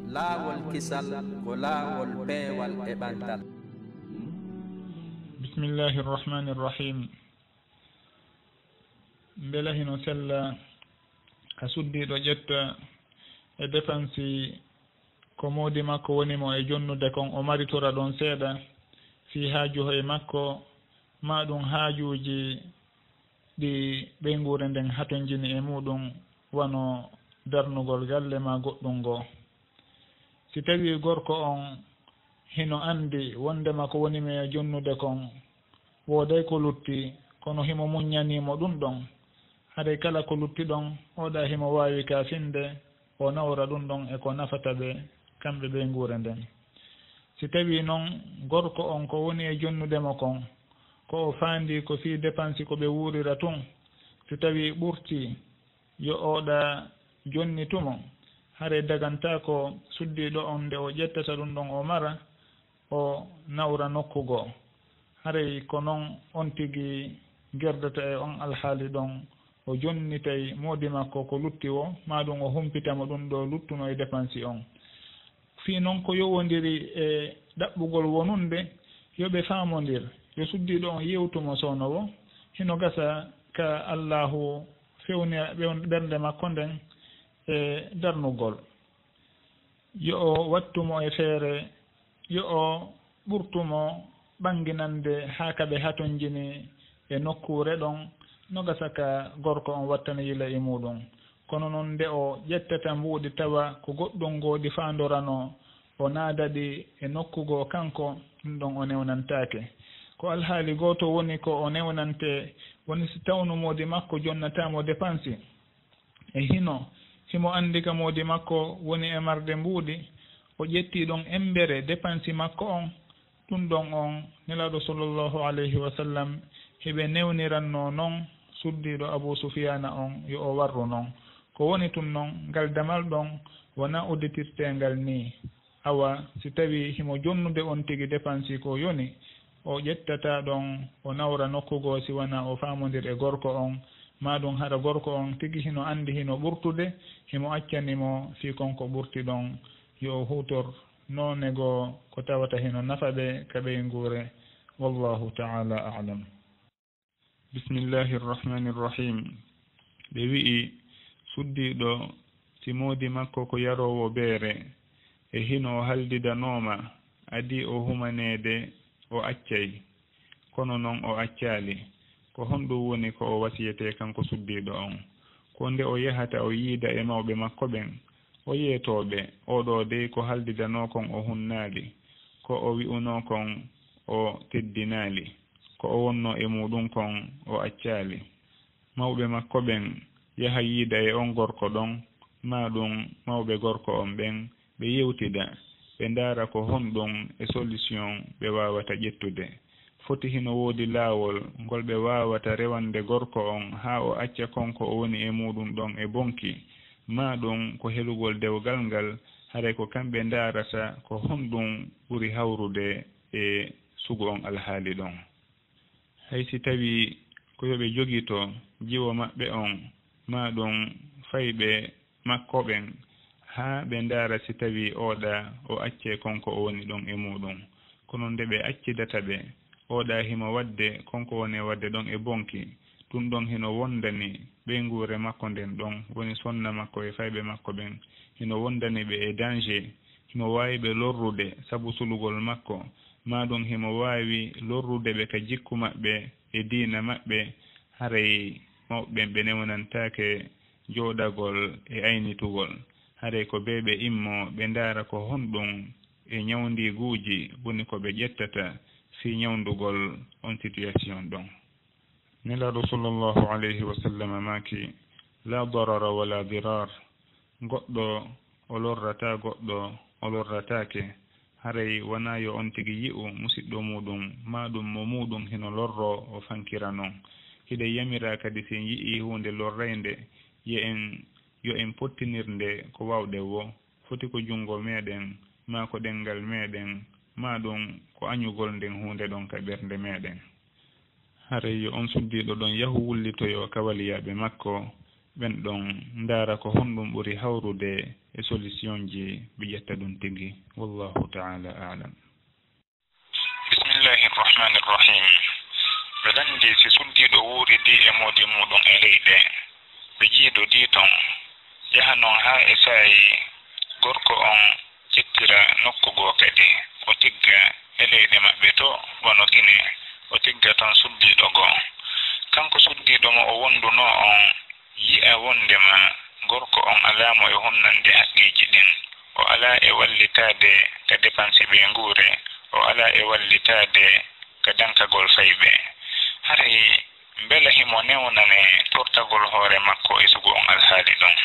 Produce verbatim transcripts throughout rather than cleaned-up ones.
Laawol kisal ko laawol peewal e ɓantal. Bismillahi irrahmani irrahim. Mbela hino sella ka suddiiɗo ƴetta e defansi ko moodi makko woni mo e jonnude kon, o maritora ɗon seeɗa fii haaju hoye makko, maa ɗum haajuuji ɗi ɓeynguure nden hatonjini e muuɗum, wano darnugol galle maa goɗɗum goo. Si tawii gorko on hino anndi wonndema ko woni mo e jonnude kon, wooday ko lutti, kono himo muññanii mo ɗum ɗon. Haray kala ko lutti ɗon, oɗa himo waawi ka finde, o nawra ɗum ɗon e ko nafata ɓe, kamɓe ɓeynguure nden. Si tawii non gorko on ko woni e jonnude mo kon, ko o faandii ko fii depansi ko ɓe wuurira tun, si tawii ɓurtii, yo oɗa jonnitu mo. Haray dagantaako suddiiɗo on nde o ƴettata ɗum ɗon o mara, o nawra nokku goo. Haray ko non on tigi gerdata e on alhaali ɗon, o jonnitay moodi makko ko lutti woo, maa ɗum o humpita mo ɗum ɗo luttuno e depansi on. Fii non ko yowondiri e ɗaɓɓugol wonunde, yo ɓe faamondir, yo suddiiɗo on yewtu mo soono woo, hino gasa ka Allaahu fewnira ɓe-, ɓernde makko nden e darnugol. Yo o wattu mo e feere, yo o ɓurtu mo ɓannginande haa ka ɓe hatonjini e nokkuure ɗon, no gasa ka gorko on wattana yila e muuɗum. Kono non nde o ƴettata mbuuɗi tawa ko goɗɗum ngoodi faandoranoo, o naada ɗi e nokku goo kanko, ɗum ɗon o newnantaake. Ko alhaali gooto woni ko o newnante, woni si tawno moodi makko jonnataa mo depansi. E hino, himo anndi ka moodi makko woni e marde mbuuɗi, o ƴetti ɗon embere depansi makko on, ɗum ɗon on Nelaaɗo sallallahu alayhi wa sallam hiɓe newnirannoo non suddiiɗo Abu Sufiyaana on, yo o warru non. Ko woni tun non, ngal damal ɗon wonaa udditirteengal nii. Awa, si tawii himo jonnude on tigi depansi ko yoni, o ƴettataa ɗon, o nawra nokku goo si wanaa o faamondir e gorko on, maa ɗum hara gorko on tigi hino anndi hino ɓurtude, himo accani mo fii kon ko ɓurti ɗon, yo o huutor noone goo ko tawata hino nafa ɓe ka ɓeynguure. Wallahu ta'ala a'lam. Bismillahi irrahmani irrahim. Ɓe wi'i, suddiiɗo, si moodi makko ko yaroowo beere, e hino o haldidanooma, adii o humaneede, o accay. Kono non o accaali. Ko honɗum woni ko o wasiyetee kanko suddiiɗo on? Ko nde o yahata o yiida e mawɓe makko ɓen, o yeetoo ɓe, oo ɗoo dey ko haldidanoo kon o hunnaali, ko o wi'unoo kon o teddinaali. Ko o wonnoo e muuɗum kon, o accaali. Mawɓe makko ɓen yaha yiida e on gorko ɗon, maa ɗum mawɓe gorko on ɓen, ɓe yewtida, ɓe ndaara ko honɗum e solution ɓe waawata ƴettude. Foti hino woodi laawol ngol ɓe waawata rewande gorko on haa o acca kon ko o woni e muuɗum ɗon e bonki, maa ɗum ko helugol dewgal ngal, haray ko kamɓe ndaarata ko honɗum ɓuri hawrude e sugu on alhaali ɗon. Hay si tawii ko yo ɓe jogito jiwo maɓɓe on, maa ɗum fayɓe makko ɓen, haa ɓe ndaara si tawii ooɗa o accee kon ko o woni ɗon e muuɗum. Kono nde ɓe accidata ɓe, ooɗa himo waɗde kon ko woni e waɗde ɗon e bonki, ɗum ɗon hino wondani ɓeynguure makko nden ɗon, woni sonna makko e fayɓe makko ɓen, hino wondani ɓe e danger, himo waawi ɓe lorrude sabu sulugol makko, maa ɗum himo waawi lorrude ɓe ka jikku maɓɓe e diina maɓɓe, haray mawɓe ɓen ɓe newnantaake jooɗagol e aynitugol. Haray ko ɓe ɓe immoo ɓe ndaara ko honɗum e ñawndiiguuji woni ko ɓe ƴettata fii ñawndugol on situation ɗon. Nelaaɗo sallallahu alayhi wa sallam maaki, "La darara wa la dirar." Goɗɗo o lorrataa, goɗɗo o lorrataake. Haray wanaa yo on tigi yi'u musiɗɗo muuɗum, maa ɗum mo muuɗum hino lorroo, o fankira non. Hiɗen yamiraa kadi si en yi'ii huunde lorraynde, yo en, yo en pottinir nde ko waawɗen woo. Foti ko junngo meɗen, maa ko ɗemngal meɗen, maa ɗum ko añugol nden huunde ɗon ka ɓernde meɗen. Haray yo on suddiiɗo ɗon yahu wullitoyoo ka waliyaaɓe makko, ɓen ɗon ndaara ko honɗum ɓuri hawrude e solution ji, ɓe ƴetta ɗum tigi. Wallahu ta'ala a'lam. Bismillahi rahmani rahim. Ɓe lanndi si suddiiɗo wuuridii e moodi muuɗum e leyɗe, ɓe jiidodii ton, yaha non haa e saa'i gorko on ƴettira nokku goo kadi, o tigga e leyɗe maɓɓe to, wano Gine, o tigga ton suddiiɗo goo. Kanko suddiiɗo mo o wondunoo on, yi'a wonndema gorko on alaa mo e hunnande haqqeeji ɗin, o alaa e wallitaade ka depanse ɓeynguure, o alaa e wallitaade ka dankagol fayɓe. Haray mbela himo newnanee tortagol hoore makko e sugu on alhaali ɗon?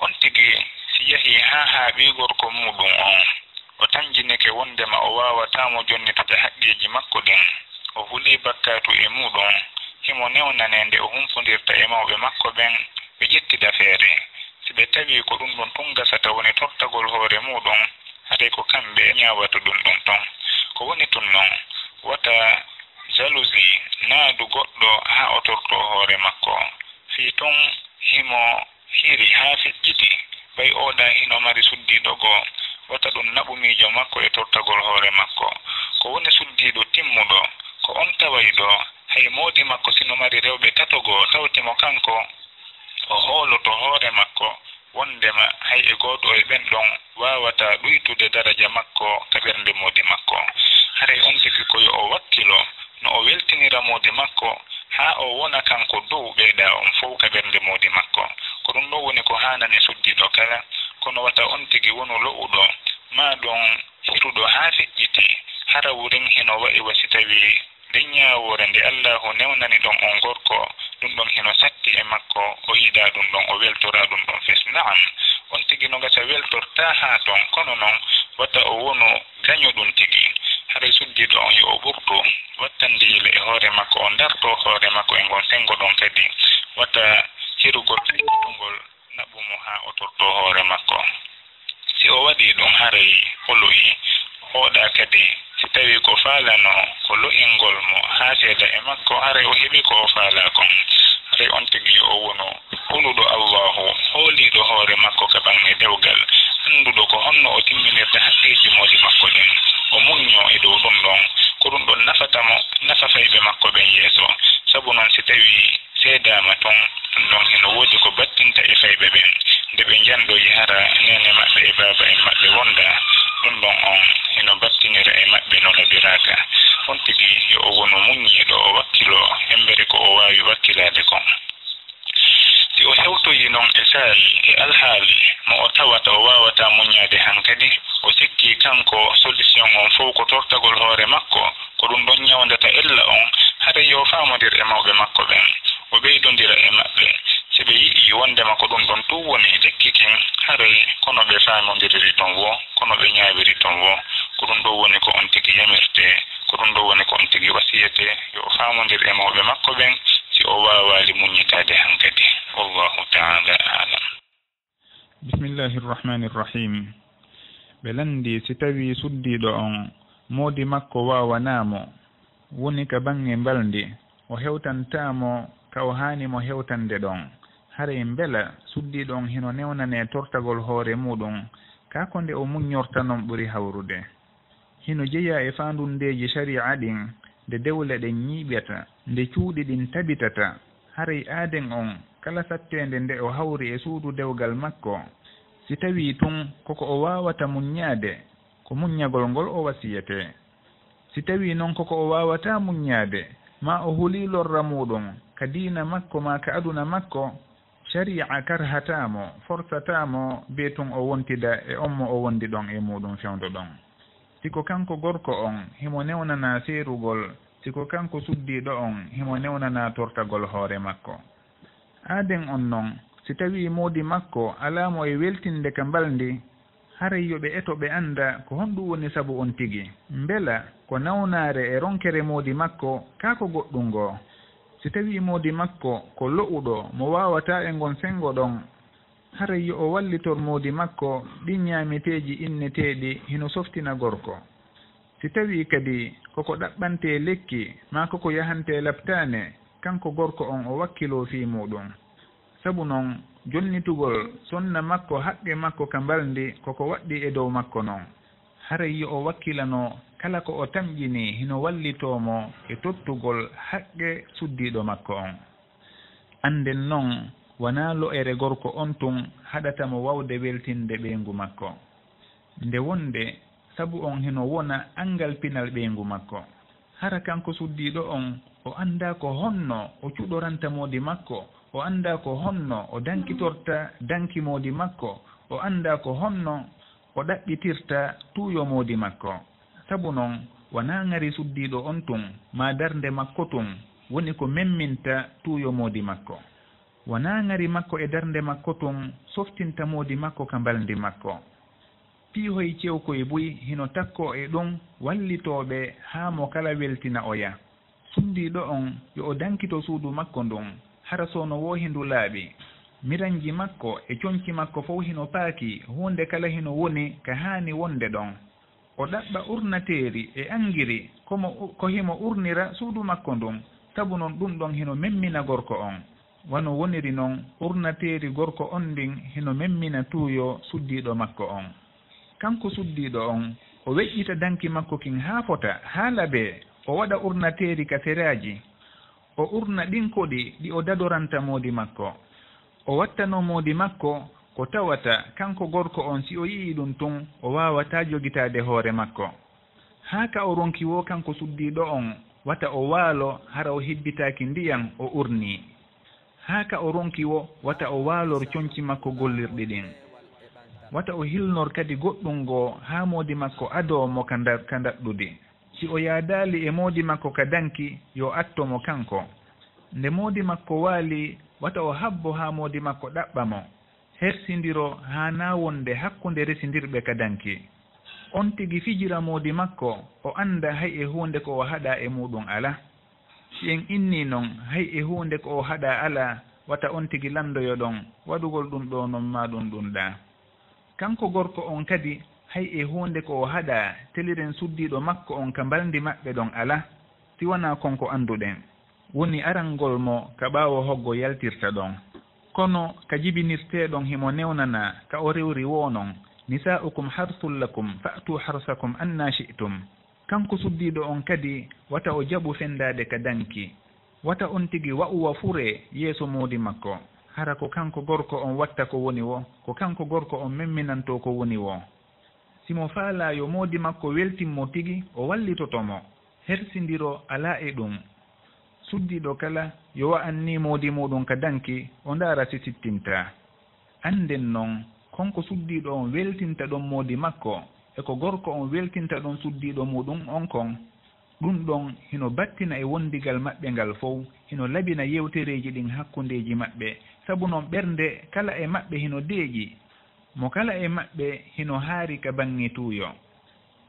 On tigi, si yahii haa haaɓii gorko muuɗum on, o tanjinike wonndema o waawataa mo jonnitude haqqeeji makko ɗin, o hulii bakkaatu e muuɗum, himo newnanee nde o humpondirta e mawɓe makko ɓen, ɓe ƴettida feere. Si ɓe tawii ko ɗum ɗum tun gasata woni tortagol hoore muuɗum, haray ko kamɓe ñaawata ɗum ɗum ton. Ko woni tun non, wata jalousie naadu goɗɗo haa o tortoo hoore makko. Fii tun himo hiri haa feƴƴiti, ɓay oo ɗaa hino mari suddiiɗo goo, wata ɗum naɓu miijo makko e tortagol hoore makko. Ko woni suddiiɗo timmuɗo, ko on tawayɗo, hay moodi makko si no mari rewɓe tato goo, tawti mo kanko, o hooloto hoore makko, wonndema hay e gooto e ɓen ɗon waawataa ɗuytude daraja makko ka ɓernde moodi makko. Haray on tigi ko yo o wakkilo no o weltinira moodi makko, haa o wona kanko dow ɓee ɗaa on fow ka ɓernde moodi makko. Ko ɗum ɗoo woni ko haanani suddiiɗo kala, kono wata on tigi wonu lo'uɗo, maa ɗum hiruɗo haa feƴƴiti, hara wurin hino wa'i wa si tawii nden ñaawoore nde Allaahu newnani ɗon on gorko, ɗum ɗon hino satti e makko, o yiɗaa ɗum ɗon, o weltoraa ɗum ɗon fes. Na'am, on tigi no gasa weltortaa haa ton, kono non wata o wonu gaño ɗum tigi. Haray suddiiɗo on yo o ɓurtu wattandiile e hoore makko, o ndartoo hoore makko e ngon senngo ɗon kadi. Wata hirugol feƴƴitungol naɓu mo haa o tortoo hoore makko. Si o waɗii ɗum, haray o lo'ii. Oo ɗaa kadi, si tawii ko faalanoo ko lo'ingol mo haa seeda e makko, haray o heɓii ko o faalaa kon. Haray on tigi yo o wonu huluɗo Allaahu, hooliiɗo hoore makko ka baŋŋe dewgal, annduɗo ko honno o timminirta haqqeeji moodi makko ɗin. O muññoo e dow ɗum ɗon, ko ɗum ɗon nafata mo, nafa fayɓe makko ɓen yeeso. Sabu non, si tawii seedaama ton, ɗum ɗon hino woodi ko battinta e fayɓe ɓen. Nde ɓe njanɗoyi hara neene maɓɓe e baaba en maɓɓe wonda, ɗum ɗon on hino battinira e maɓɓe no labiraaka. On tigi yo o wonu muññiiɗo, o wakkiloo embere ko o waawi wakkilaade kon. Si o hewtoyi non e saa'i e alhaali mo o tawata o waawataa muññaade hankadi, o sikkii kanko solution on fow ko tortagol hoore makko, ko ɗum ɗon ñawndata ella on, haray yo o faamondir e mawɓe makko ɓen, o ɓeydondira e maɓɓe. Si ɓe yi'ii wonndema ko ɗum ɗon tun woni lekki kin, haray ko no ɓe faamondiriri ton woo, ko no ɓe ñaawiri ton woo. Ko ɗum ɗoo woni ko on tigi yamirtee, ko ɗum ɗoo woni ko on tigi wasiyetee, yo o faamondir e mawɓe makko ɓen, si o waawaali muññitaade hankadi. Wallahu ta'ala a'lam. Bismillahi rahmani rahim. Ɓe lanndi, si tawii suddiiɗo on moodi makko waawanaa mo, woni ka baŋŋe mbalndi, o hewtantaa mo ka o haani mo hewtande ɗon, haray mbela suddiiɗo on hino newnanee tortagol hoore muuɗum, kaa ko nde o muññorta non ɓuri hawrude? Hino jeyaa e faandundeeji sari'a ɗin, nde dewle ɗen ñiiɓata, nde cuuɗi ɗin tabitata. Haray aaden on, kala satteende nde o hawri e suudu dewgal makko, si tawii tun ko ko o waawata muññaade, ko muññagol ngol o wasiyetee. Si tawii non ko ko o waawataa muññaade, maa o hulii lorra muuɗum ka diina makko maa ka aduna makko, Shari'a karhataa mo, forsataa mo, bee tun o wontida e on mo o wondi ɗon e muuɗum fewndo ɗon. Si ko kanko gorko on, himo newnanaa seerugol, si ko kanko suddiiɗo on, himo newnanaa tortagol hoore makko. Aaden on non, si tawii moodi makko alaa mo e weltinde ka mbalndi, haray yo ɓe eto ɓe annda ko honɗum woni sabu on tigi. Mbela ko nawnaare e ronkere moodi makko, kaa ko goɗɗum goo? Si tawii moodi makko ko lo'uɗo mo waawataa e ngon senngo ɗon, haray yo o wallitor moodi makko ɗin ñaameteeji inneteeɗi hino softina gorko. Si tawii kadi ko ko ɗaɓɓantee lekki maa ko ko yahantee laptaane, kanko gorko on o wakkiloo fii muuɗum. Sabu non, jonnitugol sonna makko haqqe makko ka mbalndi ko ko waɗɗii e dow makko non. Haray yo o wakkilano kala ko o tamƴini hino wallitoo mo e tottugol haqqe suddiiɗo makko on. Annden non, wanaa lo'ere gorko on tun haɗata mo wawde weltinde ɓeyngu makko. Nde wonde sabu on hino wona anngal pinal ɓeyngu makko. Hara kanko suddiiɗo on, o anndaa ko honno o cuɗoranta moodi makko, o anndaa ko honno o dankitorta danki moodi makko, o anndaa ko honno o ɗaɓɓitirta tuuyo moodi makko. Sabu non, wanaa ŋari suddiiɗo on tun, maa darnde makko tun, woni ko memminta tuuyo moodi makko. Wanaa ŋari makko e darnde makko tun softinta moodi makko ka mbalndi makko. Piihoy cewkoy buy hino takkoo e ɗun wallitoo ɓe haa mo kala weltina oya. Suddiiɗo on, yo o dankito suudu makko ndun, hara soono woo hindu laaɓi. Miranji makko e conci makko fow hino paaki, huunde kala hino woni ka haani wonde ɗon. O ɗaɓɓa urnateeri e angiri ko mo, ko himo urnira suudu makko ndun, sabu non ɗun ɗon hino memmina gorko on. Wano woniri non, urnateeri gorko on ndin hino memmina tuuyo suddiiɗo makko on. Kanko suddiiɗo on, o weƴƴita danki makko kin haa fota, haa labee, o waɗa urnateeri ka seraaji. O urna ɗin koɗi ɗi o dadoranta moodi makko. O wattanoo moodi makko ko tawata kanko gorko on, si o yi'ii ɗun tun, o waawataa jogitaade hoore makko. Haa ka o ronki woo kanko suddiiɗo on, wata o waalo, hara o hibbitaaki ndiyan o urnii. Haa ka o ronki woo, wata o waalor conci makko gollirɗi ɗin. Wata o hilnor kadi goɗɗun goo haa moodi makko adoo mo ka nda-, ka ndaɗɗudi. Si o yaadaali e moodi makko ka danki, yo atto mo kanko. Nde moodi makko waali, wata o habbo haa moodi makko ɗaɓɓa mo. Hersindiro haanaa wonde hakkunde resindirɓe ka danki. On tigi fijira moodi makko, o annda hay e huunde ko o haɗaa e muuɗun alaa. Si en innii non, hay e huunde ko o haɗaa alaa, wata on tigi lanndoyo ɗon, waɗugol ɗun ɗoo non maa ɗun ɗun ɗaa. Kanko gorko on kadi, hay e huunde ko o haɗaa, teliren suddiiɗo makko on ka mbalndi maɓɓe ɗon alaa, si wanaa kon ko annduɗen. Woni arangol mo ka ɓaawo hoggo yaltirta ɗon. Kono ka jibinirtee ɗon himo newnanaa ka o rewri woo non, "Nisaa'ukum harthul lakum, fa'tu harsakum anna shi'tum." Kanko suddiiɗo on kadi, wata o jaɓu fendaade ka danki. Wata on tigi wa'u wa furee yeeso moodi makko. Hara ko kanko gorko on watta ko woni woo, ko kanko gorko on memminantoo ko woni woo. Si mo faalaa yo moodi makko weltin mo tigi, o wallitoto mo. Hersindiro alaa e ɗun. Suddiiɗo kala, yo wa'an nii moodi muuɗun ka danki, o ndaara si sittintaa. Annden non, kon ko suddiiɗo on weltinta ɗon moodi makko, e ko gorko on weltinta ɗon suddiiɗo muuɗun on kon, ɗun ɗon hino battina e wondigal maɓɓe ngal fow, hino labina yewtereeji ɗin hakkundeeji maɓɓe, sabu non ɓernde kala e maɓɓe hino deeƴi, mo kala e maɓɓe hino haari ka baŋŋe tuuyo.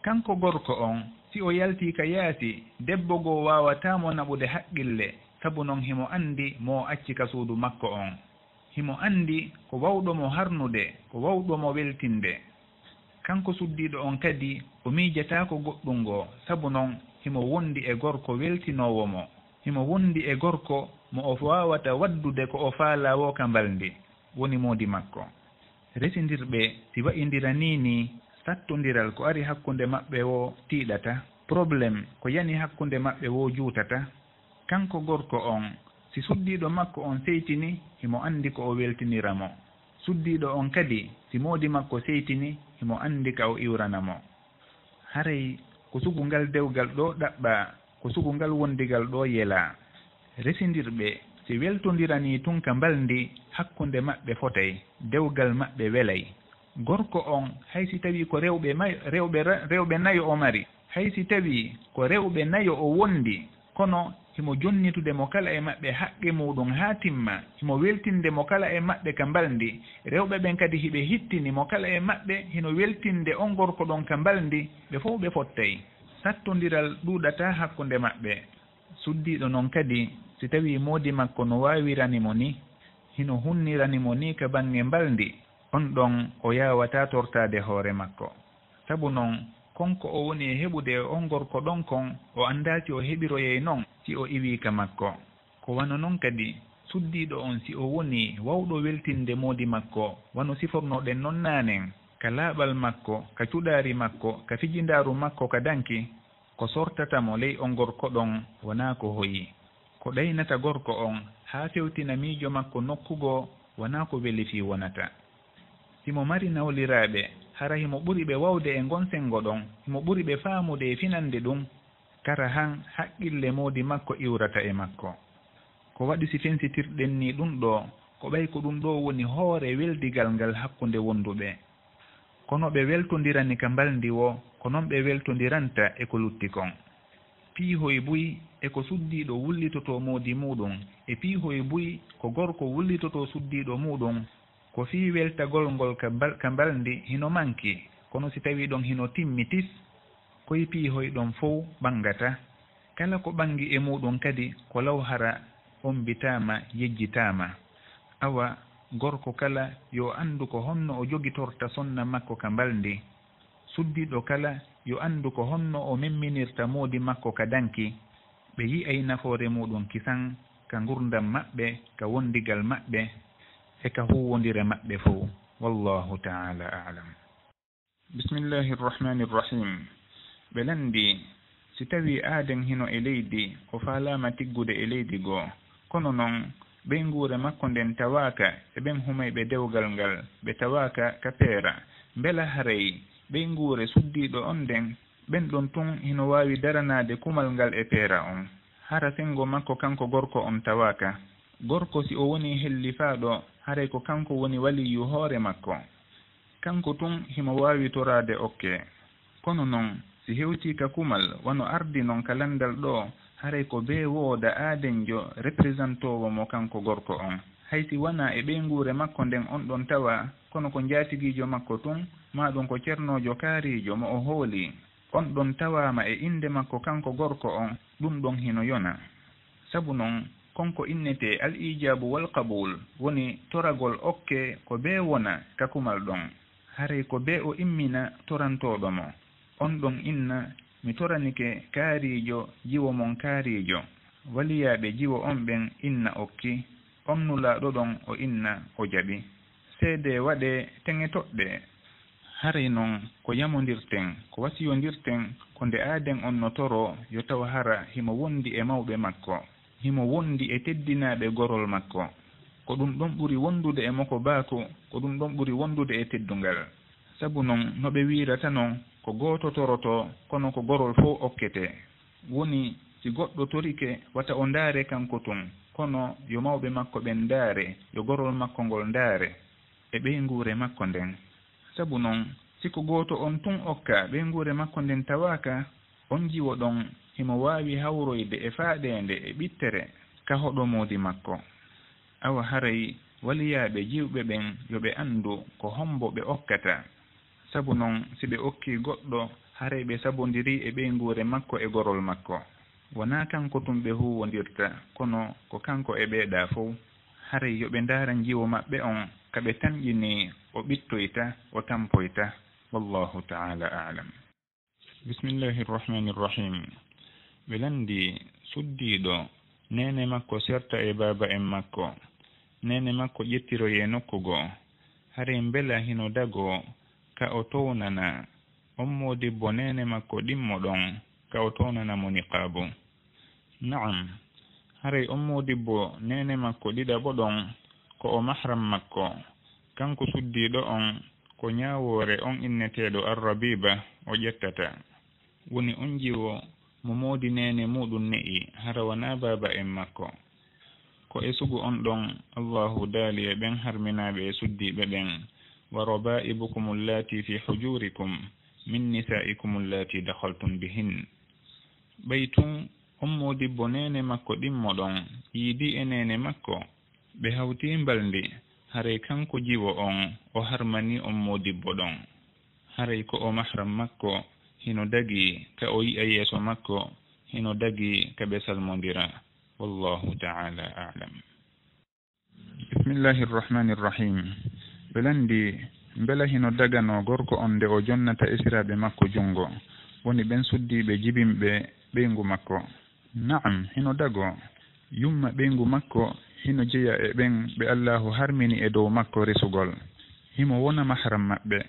Kanko gorko on, si o yaltii ka yaasi, debbo goo waawataa mo naɓude haqqille, sabu non himo anndi mo o acci ka suudu makko on. Himo anndi ko wawɗo mo harnude, ko wawɗo mo weltinde. Kanko suddiiɗo on kadi, o miijataako goɗɗun goo, sabu non himo wondi e gorko weltinoowo mo. Himo wondi e gorko mo o waawata waddude ko o faalaa woo ka mbalndi, woni moodi makko. Resindirɓe, si wa'indiranii nii, sattondiral ko ari hakkunde maɓɓe woo tiiɗata, problème ko yani hakkunde maɓɓe woo juutata. Kanko gorko on, si suddiiɗo makko on seytini, himo anndi ko o weltinira mo. Suddiiɗo on kadi, si moodi makko seytini, himo anndi ka o iwrana mo. Haray ko sugu ngal dewgal ɗoo ɗaɓɓaa, ko sugu ngal wondigal ɗoo yelaa. Resindirɓe, si weltondiranii tun ka mbalndi, hakkunde maɓɓe fotay, dewgal maɓɓe welay. Gorko on, hay si tawii ko rewɓe may-, rewɓe ra-, rewɓe nayo o mari, hay si tawii ko rewɓe nayo o wondi, kono himo jonnitude mo kala e maɓɓe haqqe muuɗun haa timma, himo weltinde mo kala e maɓɓe ka mbalndi, rewɓe ɓen kadi hiɓe hittini mo kala e maɓɓe hino weltinde on gorko ɗon ka mbalndi, ɓe fow ɓe fottay. Sattondiral ɗuuɗataa hakkunde maɓɓe. Suddiiɗo non kadi, si tawii moodi makko no waawirani mo nii, hino hunnirani mo nii ka baŋŋe mbalndi, on ɗon o yaawataa tortaade hoore makko. Sabu non, kon ko o woni e heɓude e on gorko ɗon kon, o anndaa si o heɓiroyay non si o iwii ka makko. Ko wano non kadi, Suddiiɗo on, si o wonii waawɗo weltinde moodi makko, wano sifornoɗen non naanen, ka laaɓal makko, ka cuɗaari makko, ka fijindaaru makko ka danki, ko sortata mo ley on gorko ɗon wonaa ko hoyi. Ko ɗaynata gorko on haa fewtina miijo makko nokku goo wonaa ko weli fii wonata. Si mo mari nawliraaɓe, hara himo ɓuri ɓe waawde e ngon senngo ɗon, himo ɓuri ɓe faamude e finande ɗum, kara han haqqille moodi makko iwrata e makko. Ko waɗi si fensitirɗen nii ɗum ɗoo, ko ɓay ko ɗum ɗoo woni hoore weldigal ngal hakkunde wonduɓe. Ko no ɓe weltondirani ka mbalndi woo, ko non ɓe weltondiranta e ko lutti kon. Piihoy buy e ko suddiiɗo wullitotoo moodi muuɗum, e piihoy buy ko gorko wullitotoo suddiiɗo muuɗum, ko fii weltagol ngol ka mbal-, ka mbalndi hino manki, kono si tawii ɗon hino timmi tis, koy piihoy ɗon fow ɓanngata. Kala ko ɓanngi e muuɗum kadi ko law hara ommbitaama, yejjitaama. Awa, gorko kala yo anndu ko honno o jogitorta sonna makko ka mbalndi. Suddiiɗo kala yo anndu ko honno o memminirta moodi makko ka danki. Ɓe yi'ay nafoore muuɗum kisan ka ngurndan maɓɓe, ka wondigal maɓɓe, e ka huuwondire maɓɓe fow. Wallaahu ta'aalaa a'lam. Bismillaahi Rahmaani Rahiim. Ɓe lanndii, si tawii aaden hino e leydi, o faalaama tiggude e leydi goo. Kono non, ɓeynguure makko nden tawaaka e ɓen humayɓe dewgal ngal, ɓe tawaaka ka peera. Mbela haray ɓeynguure suddiiɗo on nden, ɓen ɗon tun hino waawi daranaade kumal ngal e peera on? Hara senngo makko kanko gorko on tawaaka. Gorko, si o wonii hellifaaɗo, haray ko kanko woni waliyyu hoore makko. Kanko tun himo waawi toraade okke. Kono non, si hewtii ka kumal, wano ardii non ka lanndal ɗoo, haray ko bee wooda aadenjo representoowo mo kanko gorko on. Hay si wanaa e ɓeynguure makko nden on ɗon tawaa, kono ko njaatigiijo makko tun, maa ɗun ko cernoojo kaariijo mo o hoolii, on ɗon tawaama e innde makko kanko gorko on, ɗun ɗon hino yona. Sabu non, kon ko innetee al-iijaabu wal-qabuul, woni toragol okke ko bee wona ka kumal ɗon. Haray ko bee o immina torantooɗo mo. On ɗon inna, mi toranike kaariijo jiwo mon kaariijo. Waliyaaɓe jiwo on ɓen inna okki. On nulaaɗo ɗon o inna o jaɓi. Seedee waɗee, teŋe toɗɗee. Haray non ko yamondirten, ko wasiyondirten, ko nde aaden on no toroo, yo taw hara himo wondi e mawɓe makko, himo wondi e teddinaaɓe gorol makko. Ko ɗum ɗon ɓuri wondude e mokobaaku, ko ɗum ɗon ɓuri wondude e teddungal. Sabu non, no ɓe wiirata non, ko gooto torotoo, kono ko gorol fow okketee. Woni, si goɗɗo torike, wata o ndaare kanko tun, kono yo mawɓe makko ɓen ndaare, yo gorol makko ngol ndaare, e ɓeynguure makko nden. Sabu non, si ko gooto on tun okkaa, ɓeynguure makko nden tawaaka, on jiwo ɗon himo waawi hawroyde e faaɗeende e ɓittere ka hoɗo moodi makko. Awa haray waliyaaɓe jiwɓe ɓen yo ɓe anndu ko hombo ɓe okkata. Sabu non, si ɓe okkii goɗɗo, haray ɓe sabondirii e ɓeynguure makko e gorol makko. Wonaa kanko tun ɓe huuwondirta, kono ko kanko e ɓee ɗaa fow. Haray yo ɓe ndaara njiwo maɓɓe on, ka ɓe tanƴinii, o ɓittoyta, o tampoyta. Wallaahu ta'aalaa a'lam. Bismillaahi Rahmaani Rahiim. Ɓe lanndii suddiiɗo, neene makko serta e baaba en makko. Neene makko ƴettiroyee nokku goo. Haray mbela hino dagoo ka o townana on moodibbo neene makko ɗimmo ɗon, ka o townana mo niqaabu? Na'am, haray on moodibbo neene makko ɗiɗaɓo ɗon ko o mahram makko. Kanko suddiiɗo on ko ñaawoore on inneteeɗo Ar-Rabiiba o ƴettata. Woni on jiwo mo moodi neene muuɗum ne'i, hara wanaa baaba en makko. Ko e sugu on ɗon Allaahu daali e ɓen harminaaɓe e suddiiɓe ɓen, "وربائبكم اللاتي في حجوركم من نسائكم اللاتي دخلتم بهن." Ɓay tun on moodibbo neene makko ɗimmo ɗon yiidii e neene makko, ɓe hawtii mbalndi, haray kanko jiwo on o harmanii on moodibbo ɗon. Haray ko o mahram makko, hino dagii ka o yi'a yeeso makko, hino dagii ka ɓe salmondira. Wallaahu ta'aalaa a'lam. Bismillaahi Rahmaani Rahiim. Ɓe lanndii, mbela hino daganoo gorko on nde o jonnata esiraaɓe makko junngo, woni ɓen suddiiɓe jibinɓe ɓeyngu makko? Na'am, hino dagoo. Yumma ɓeyngu makko hino jeya e ɓen ɓe Allaahu harmini e dow makko resugol. Himo wona mahram maɓɓe,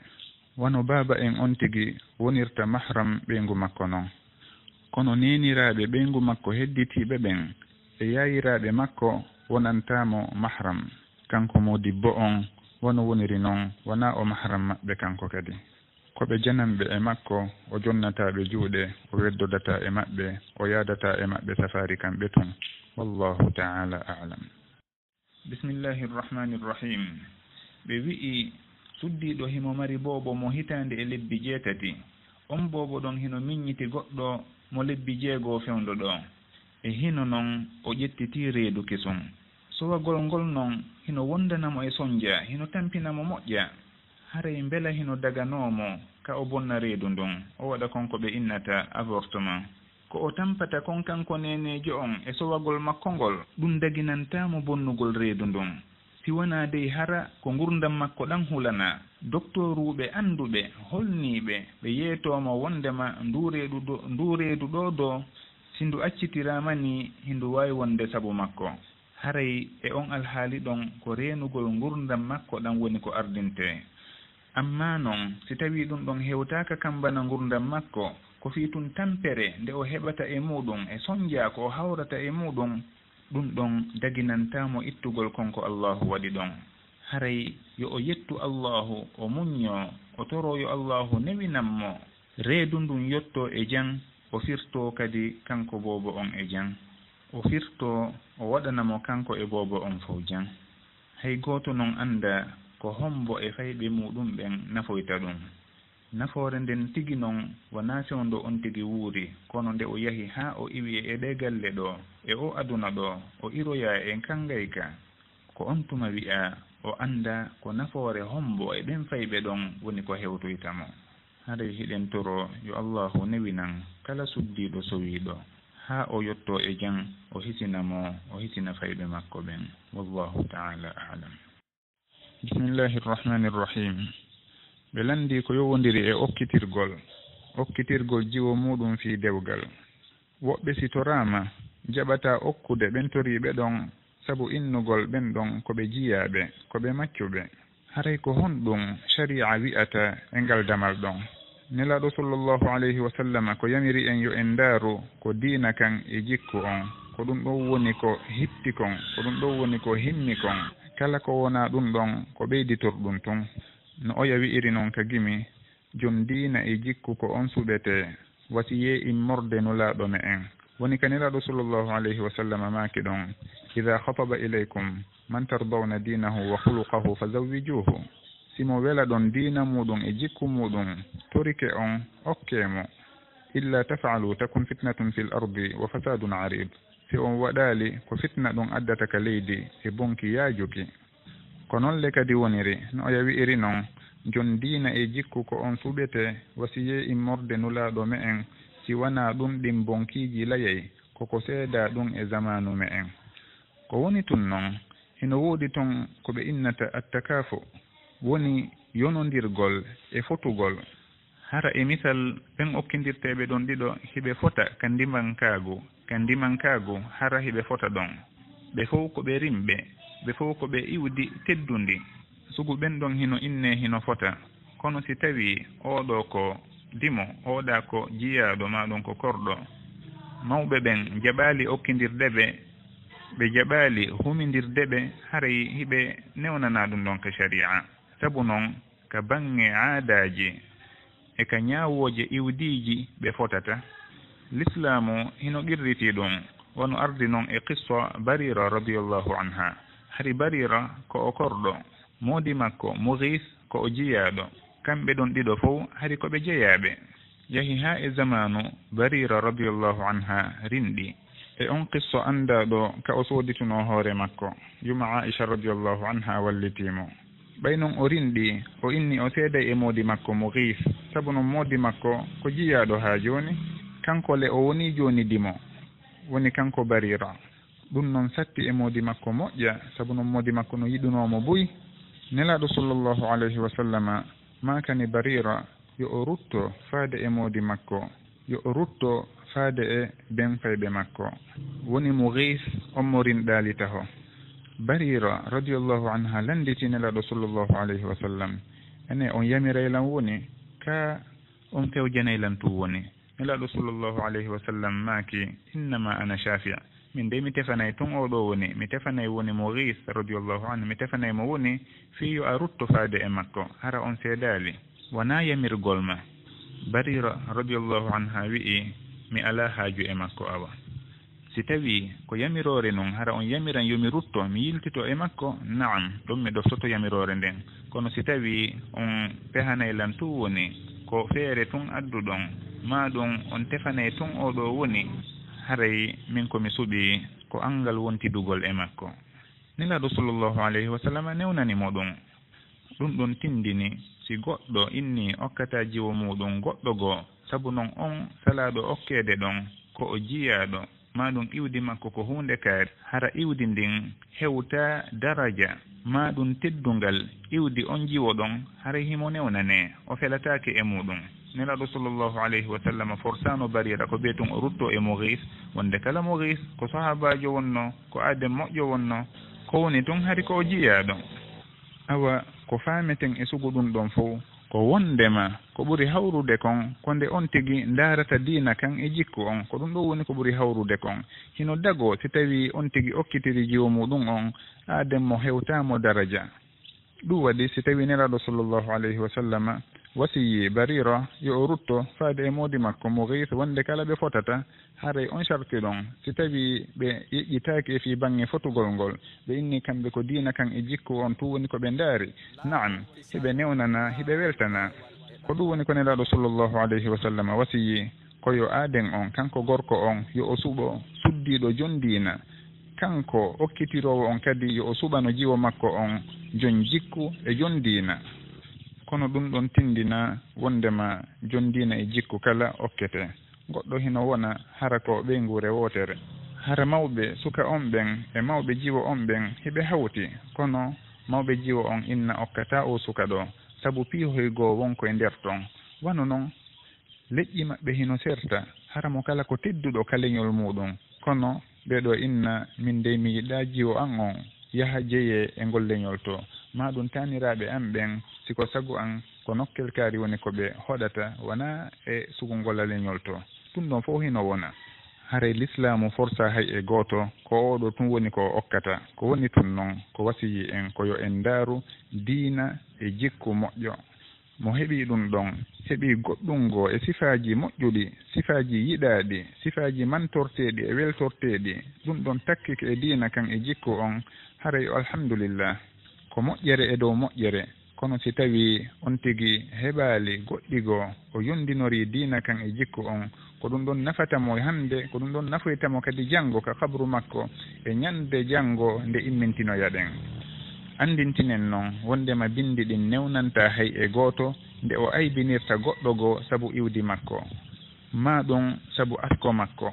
wano baaba en on tigi wonirta mahram ɓeyngu makko non. Kono neeniraaɓe ɓeyngu makko hedditiiɓe ɓen e yaayiraaɓe makko wonantaa mo mahram, kanko moodibbo on, wano woniri non, wonaa o mahram maɓɓe kanko kadi. Ko ɓe jananɓe e makko, o jonnataa ɓe juuɗe, o weddodataa e maɓɓe, o yaadataa e maɓɓe safaari kamɓe tun. Wallaahu ta'aalaa a'lam. Bismillaahi Rahmaani Rahiim. Ɓe wi'i, suddiiɗo himo mari boobo mo hitaande e lebbi jeetati. On boobo ɗon hino miññiti goɗɗo mo lebbi jeego fewndo ɗoo. E hino non o ƴettitii reedu kesun. Sowagol ngol non hino wondana mo e sonja, hino tampina mo moƴƴa. Haray mbela hino daganoo mo ka o bonna reedu ndun, o waɗa kon ko ɓe innata avortement? Ko o tampata kon kanko neeneejo on e sowagol makko ngol, ɗun daginantaa mo bonnugol reedu ndun. Si wanaa dey hara ko ngurndan makko ɗan hulanaa. Doktooruuɓe annduɓe holnii ɓe, ɓe yeetoo mo wondema nduu reedu do-, nduu reedu ɗoo doo, si ndu accitiraama nii, hindu waawi wonde sabu makko. Haray e on alhaali ɗon ko reenugol ngurndan makko ɗan woni ko ardintee. Ammaa non, si tawii ɗun ɗon hewtaaka kan bana ngurndan makko, ko fii tun tampere nde o heɓata e muuɗun e sonja ko o hawrata e muuɗun, ɗun ɗon daginantaa mo ittugol kon ko Allaahu waɗi ɗon. Haray yo o yettu Allaahu, o muññoo, o toroo yo Allaahu newinan mo reedu ndun yottoo e jam, o firtoo kadi kanko boobo on e jam. O firtoo o waɗana mo kanko e boobo on fow jam. Hay gooto non anndaa ko hombo e fayɓe muuɗun ɓen nafoyta ɗun. Nafoore nden tigi non wanaa fewndo on tigi wuuri, kono nde o yahi haa o iwi e ɗee galle ɗoo, e oo aduna ɗoo, o iroyaa e kangayka. Ko on tuma wi'aa o anndaa ko nafoore hombo e ɓen fayɓe ɗon woni ko hewtoyta mo. Haray hiɗen toroo yo Allaahu newinan kala suddiiɗo sowiiɗo, haa o yottoo e jam, o hisina mo, o hisina fayɓe makko ɓen. Wallaahu ta'aalaa a'lam. Bismillaahi Rahmaani Rahiim. Ɓe lanndii ko yowondiri e okkitirgol, okkitirgol jiwo muuɗun fii dewgal. Woɓɓe si toraama, jaɓataa okkude ɓen toriiɓe ɗon sabu innugol ɓen ɗon ko ɓe jiyaaɓe, ko ɓe maccuɓe. Haray ko honɗun shari'a wi'ata e ngal damal ɗon? Nelaaɗo sallallahu alayhi wa sallama ko yamiri en yo en ndaaru ko diina kan e jikku on. Ko ɗun ɗon woni ko hitti kon, ko ɗun ɗon woni ko himmi kon. Kala ko wonaa ɗun ɗon, ko ɓeyditorɗun tun. No oya wi'iri non ka gimi, Jom diina e jikku ko on suɓetee, wasiyee immorde Nulaaɗo me'en. Woni ka Nelaaɗo sallallahu alayhi wa sallam maaki ɗon, "Idha khataba ilaykum man tardawna dinahu wa khuluqahu fazawwijuhu." Si mo welaɗon diina muuɗun e jikku muuɗun torike on, okkee mo. "Illa taf'alu takun fitnatun fil ardi wa fasadun arid." Si on waɗaali, ko fitna ɗun addata ka leydi e bonki yaajuki. Ko non le kadi woniri, no oya wi'iri non, Jon diina e jikku ko on suɓetee, wasiyee immorde Nulaaɗo me'en, si wanaa ɗun ɗin bonkiiji layay, ko ko seedaa ɗun e zamaanu me'en. Ko woni tun non, hino woodi ton ko ɓe innata attakafu, woni yonondirgol e fotugol. Hara e misal, ɓen okkindirteeɓe ɗon ɗiɗo, hiɓe fota ka ndimankaagu, ka ndimankaagu, hara hiɓe fota ɗon. Ɓe fow ko ɓe rimɓe, ɓe fow ko ɓe iwdi teddundi. Sugu ɓen ɗon hino innee hino fota. Kono si tawii oo ɗoo ko dimo, oo ɗaa ko jiyaaɗo, maa ɗon ko korɗo, mawɓe ɓen jaɓaali okkindirde ɓe, ɓe jaɓaali humindirde ɓe, haray hiɓe newnanaa ɗun ɗon ka shari'a. Sabu non, ka baŋŋe aadaaji e ka ñaawooje iwdiiji ɓe fotata. Lislaamu hino qirritii ɗun, wano ardi non e qissa Bariira radiyallahu anha. Hari Bariira ko o korɗo, moodi makko Mugiis ko o jiyaaɗo. Kamɓe ɗon ɗiɗo fow hari ko ɓe jeyaaɓe. Yahi haa e zamaanu Bariira radiyallahu anha rinɗi. E on qissa anndaaɗo ka o sooditunoo hoore makko, yuma Aisha radiyallahu anha wallitii mo. Ɓay non o rinɗi, o inni o seeday e moodi makko Mugiis, sabu non moodi makko ko jiyaaɗo haa jooni, kanko le o wonii jooni dimo, woni kanko Bariira. Ɗun non satti e moodi makko moƴƴa, sabu non moodi makko no yiɗunoo mo buy. Nelaaɗo sallallahu alayhi wa sallama maakani Bariira yo o rutto faade e moodi makko, yo o rutto faade e ben fayɓe makko. Woni Mughis, on mo rinɗaali taho. Barira radiyallahu anha lannditi Nelaaɗo sallallahu alayhi wa sallam, ene on yamiray lan woni, ka on fewjanay lan tun woni? Nelaaɗo sallallahu alayhi wa sallam maaki, "Innama ana shafi'. Min dey mi tefanay tun oo ɗoo woni, mi tefanay woni Mughis radiyallahu anhu, mi tefanay mo woni fii yo a rutto faade e makko, hara on seedaali. Wanaa yamirgol ma." Barira radiyallahu anha wi'i, "Mi alaa haaju e makko awa. Si tawii ko yamiroore non, hara on yamiran yo mi rutto, mi yiltito e makko, na'am, ɗon mi ɗoftoto yamiroore nden. Kono si tawii on pehanay lan tun woni ko feere tun adduɗon, maa ɗun on tefanay tun oo ɗoo woni, haray min ko mi suɓii ko anngal wontidugol e makko." Nelaaɗo sallallahu alayhi wa sallam newnani mo ɗun. Ɗun ɗon tindini, si goɗɗo innii okkataa jiwo muuɗun goɗɗo goo, sabu non on salaaɗo okkeede ɗon ko o jiyaaɗo, maa ɗun iwdi makko ko huunde kaari, hara iwdi ndin hewtaa daraja, maa ɗun teddungal iwdi on jiwo ɗon, haray himo newnanee, o felataake e muuɗun. Nelaaɗo sallallahu alayhi wa sallam forsaano Barira ko bee tun o ruttoo e Mughis, wonde kala Mughis ko sahaabaajo wonnoo, ko aaden moƴƴo wonnoo, ko woni tun hari ko o jiyaaɗo. Awa, ko faameten e sugu ɗun ɗon fow, ko wondema ko ɓuri hawrude kon, ko nde on tigi ndaarata diina kan e jikku on, ko ɗun ɗon woni ko ɓuri hawrude kon. Hino dagoo si tawii on tigi okkitiri jiwo muuɗun on, aaden mo hewtaa mo daraja. Ɗun waɗi si tawii Nelaaɗo sallallahu alayhi wa sallama wasiyii Barira yo o rutto faade e moodi makko Mughis wonde kala ɓe fotata, haray on sarti ɗon, si tawii ɓe yeƴƴitaaki e fii baŋŋe fotugol ngol, ɓe inni kamɓe ko diina kan e jikku on tun woni ko ɓe ndaari. Na'am, hiɓe newnana, hiɓe weltana. Ko ɗun woni ko Nelaaɗo sallallahu alayhi wa sallam wasiyii, ko yo aaden on, kanko gorko on, yo o suɓo suddiiɗo jon diina. Kanko okkitiroowo on kadi yo o suɓano jiwo makko on jon jikku e jon diina. Kono ɗun ɗon tindinaa wondema jon diina e jikku kala okkete. Goɗɗo hino wona hara ko ɓeynguure wootere. Hara mawɓe suka on ɓen e mawɓe jiwo on ɓen hiɓe hawti, kono mawɓe jiwo on inna okkataa oo suka ɗoo, sabu piihoy goo won ko e nder ton. Wano non, leƴƴi maɓɓe hino serta, hara mo kala ko tedduɗo ka leñol muuɗun. Kono ɓee ɗoo inna, min dey mi yiɗaa jiwo an on yaha jeyee e ngol leñol too. Maa ɗun taaniraaɓe an ɓen, si ko sagu an, ko nokkel kaari woni ko ɓe hoɗata, wanaa e sugu ngola leñol too. Ɗun ɗon fow hino wona. Haray Lislaamu forsaa hay e gooto, ko oo ɗoo tun woni ko o okkata. Ko woni tun non, ko wasiyii en ko yo en ndaaru diina e jikku moƴƴo. Mo heɓii ɗun ɗon, heɓii goɗɗun goo e sifaaji moƴƴuɗi, sifaaji yiɗaaɗi, sifaaji mantorteeɗi e weltorteeɗi, ɗun ɗon takkike e diina kan e jikku on, haray o alhamdulillah. Ko moƴƴere e dow moƴƴere, kono si tawii on tigi heɓaali goɗɗi goo, o yondinorii diina kan e jikku on, ko ɗun ɗon nafata mo hannde, ko ɗun ɗon nafoyta mo kadi janngo ka qabru makko e ñande janngo nde immintinoyaɗen. Anndintinen non wonndema binndi ɗin newnantaa hay e gooto nde o aybinirta goɗɗo goo sabu iwdi makko, maa ɗun sabu asko makko.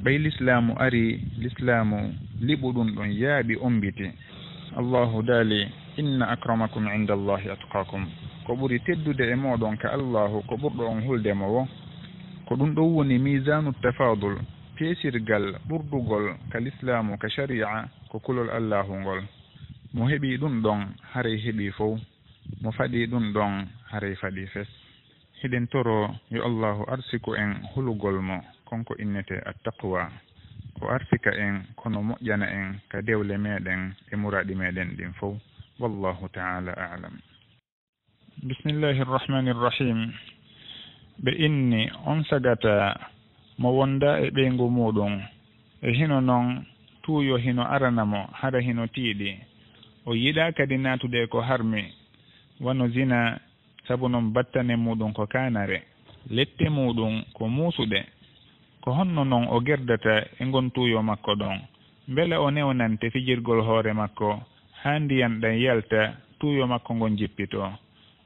Ɓay Lislaamu arii, Lislaamu liɓu ɗun ɗon yaaɓi ommbiti. Allaahu daali, "Inna akramakum inda Allaahi atqaakum." Ko ɓuri teddude e mooɗon ka Allaahu ko ɓurɗo on hulde mo woo. Ko ɗun ɗon woni miizaanu tafaadul, peesirgal ɓurdugol ka Lislaamu, ka shari'a, ko kulol Allaahu ngol. Mo heɓii ɗun ɗon, haray heɓii fow. Mo faɗii ɗun ɗon, haray faɗii fes. Hiɗen toroo yo Allaahu arsiku en hulugol mo, kon ko innetee at-taqwa. O arsika en, kono moƴƴana en ka dewle meɗen e muraaɗi meɗen ɗin fow. Wallaahu ta'aalaa a'lam. Bismillaahi rahmaani rahiim. Ɓe inni, on sagata mo wondaa e ɓeyngu muuɗun, e hino non tuuyo hino arana mo, hara hino tiiɗi. O yiɗaa kadi naatude e ko harmi, wano zina, sabu non battane muuɗun ko kaanare, lette muuɗun ko muusuɗe. Ko honno non o gerdata e ngon tuuyo makko ɗon? Mbela o newnante fijirgol hoore makko haa ndiyan ɗan yalta, tuuyo makko ngon jippitoo?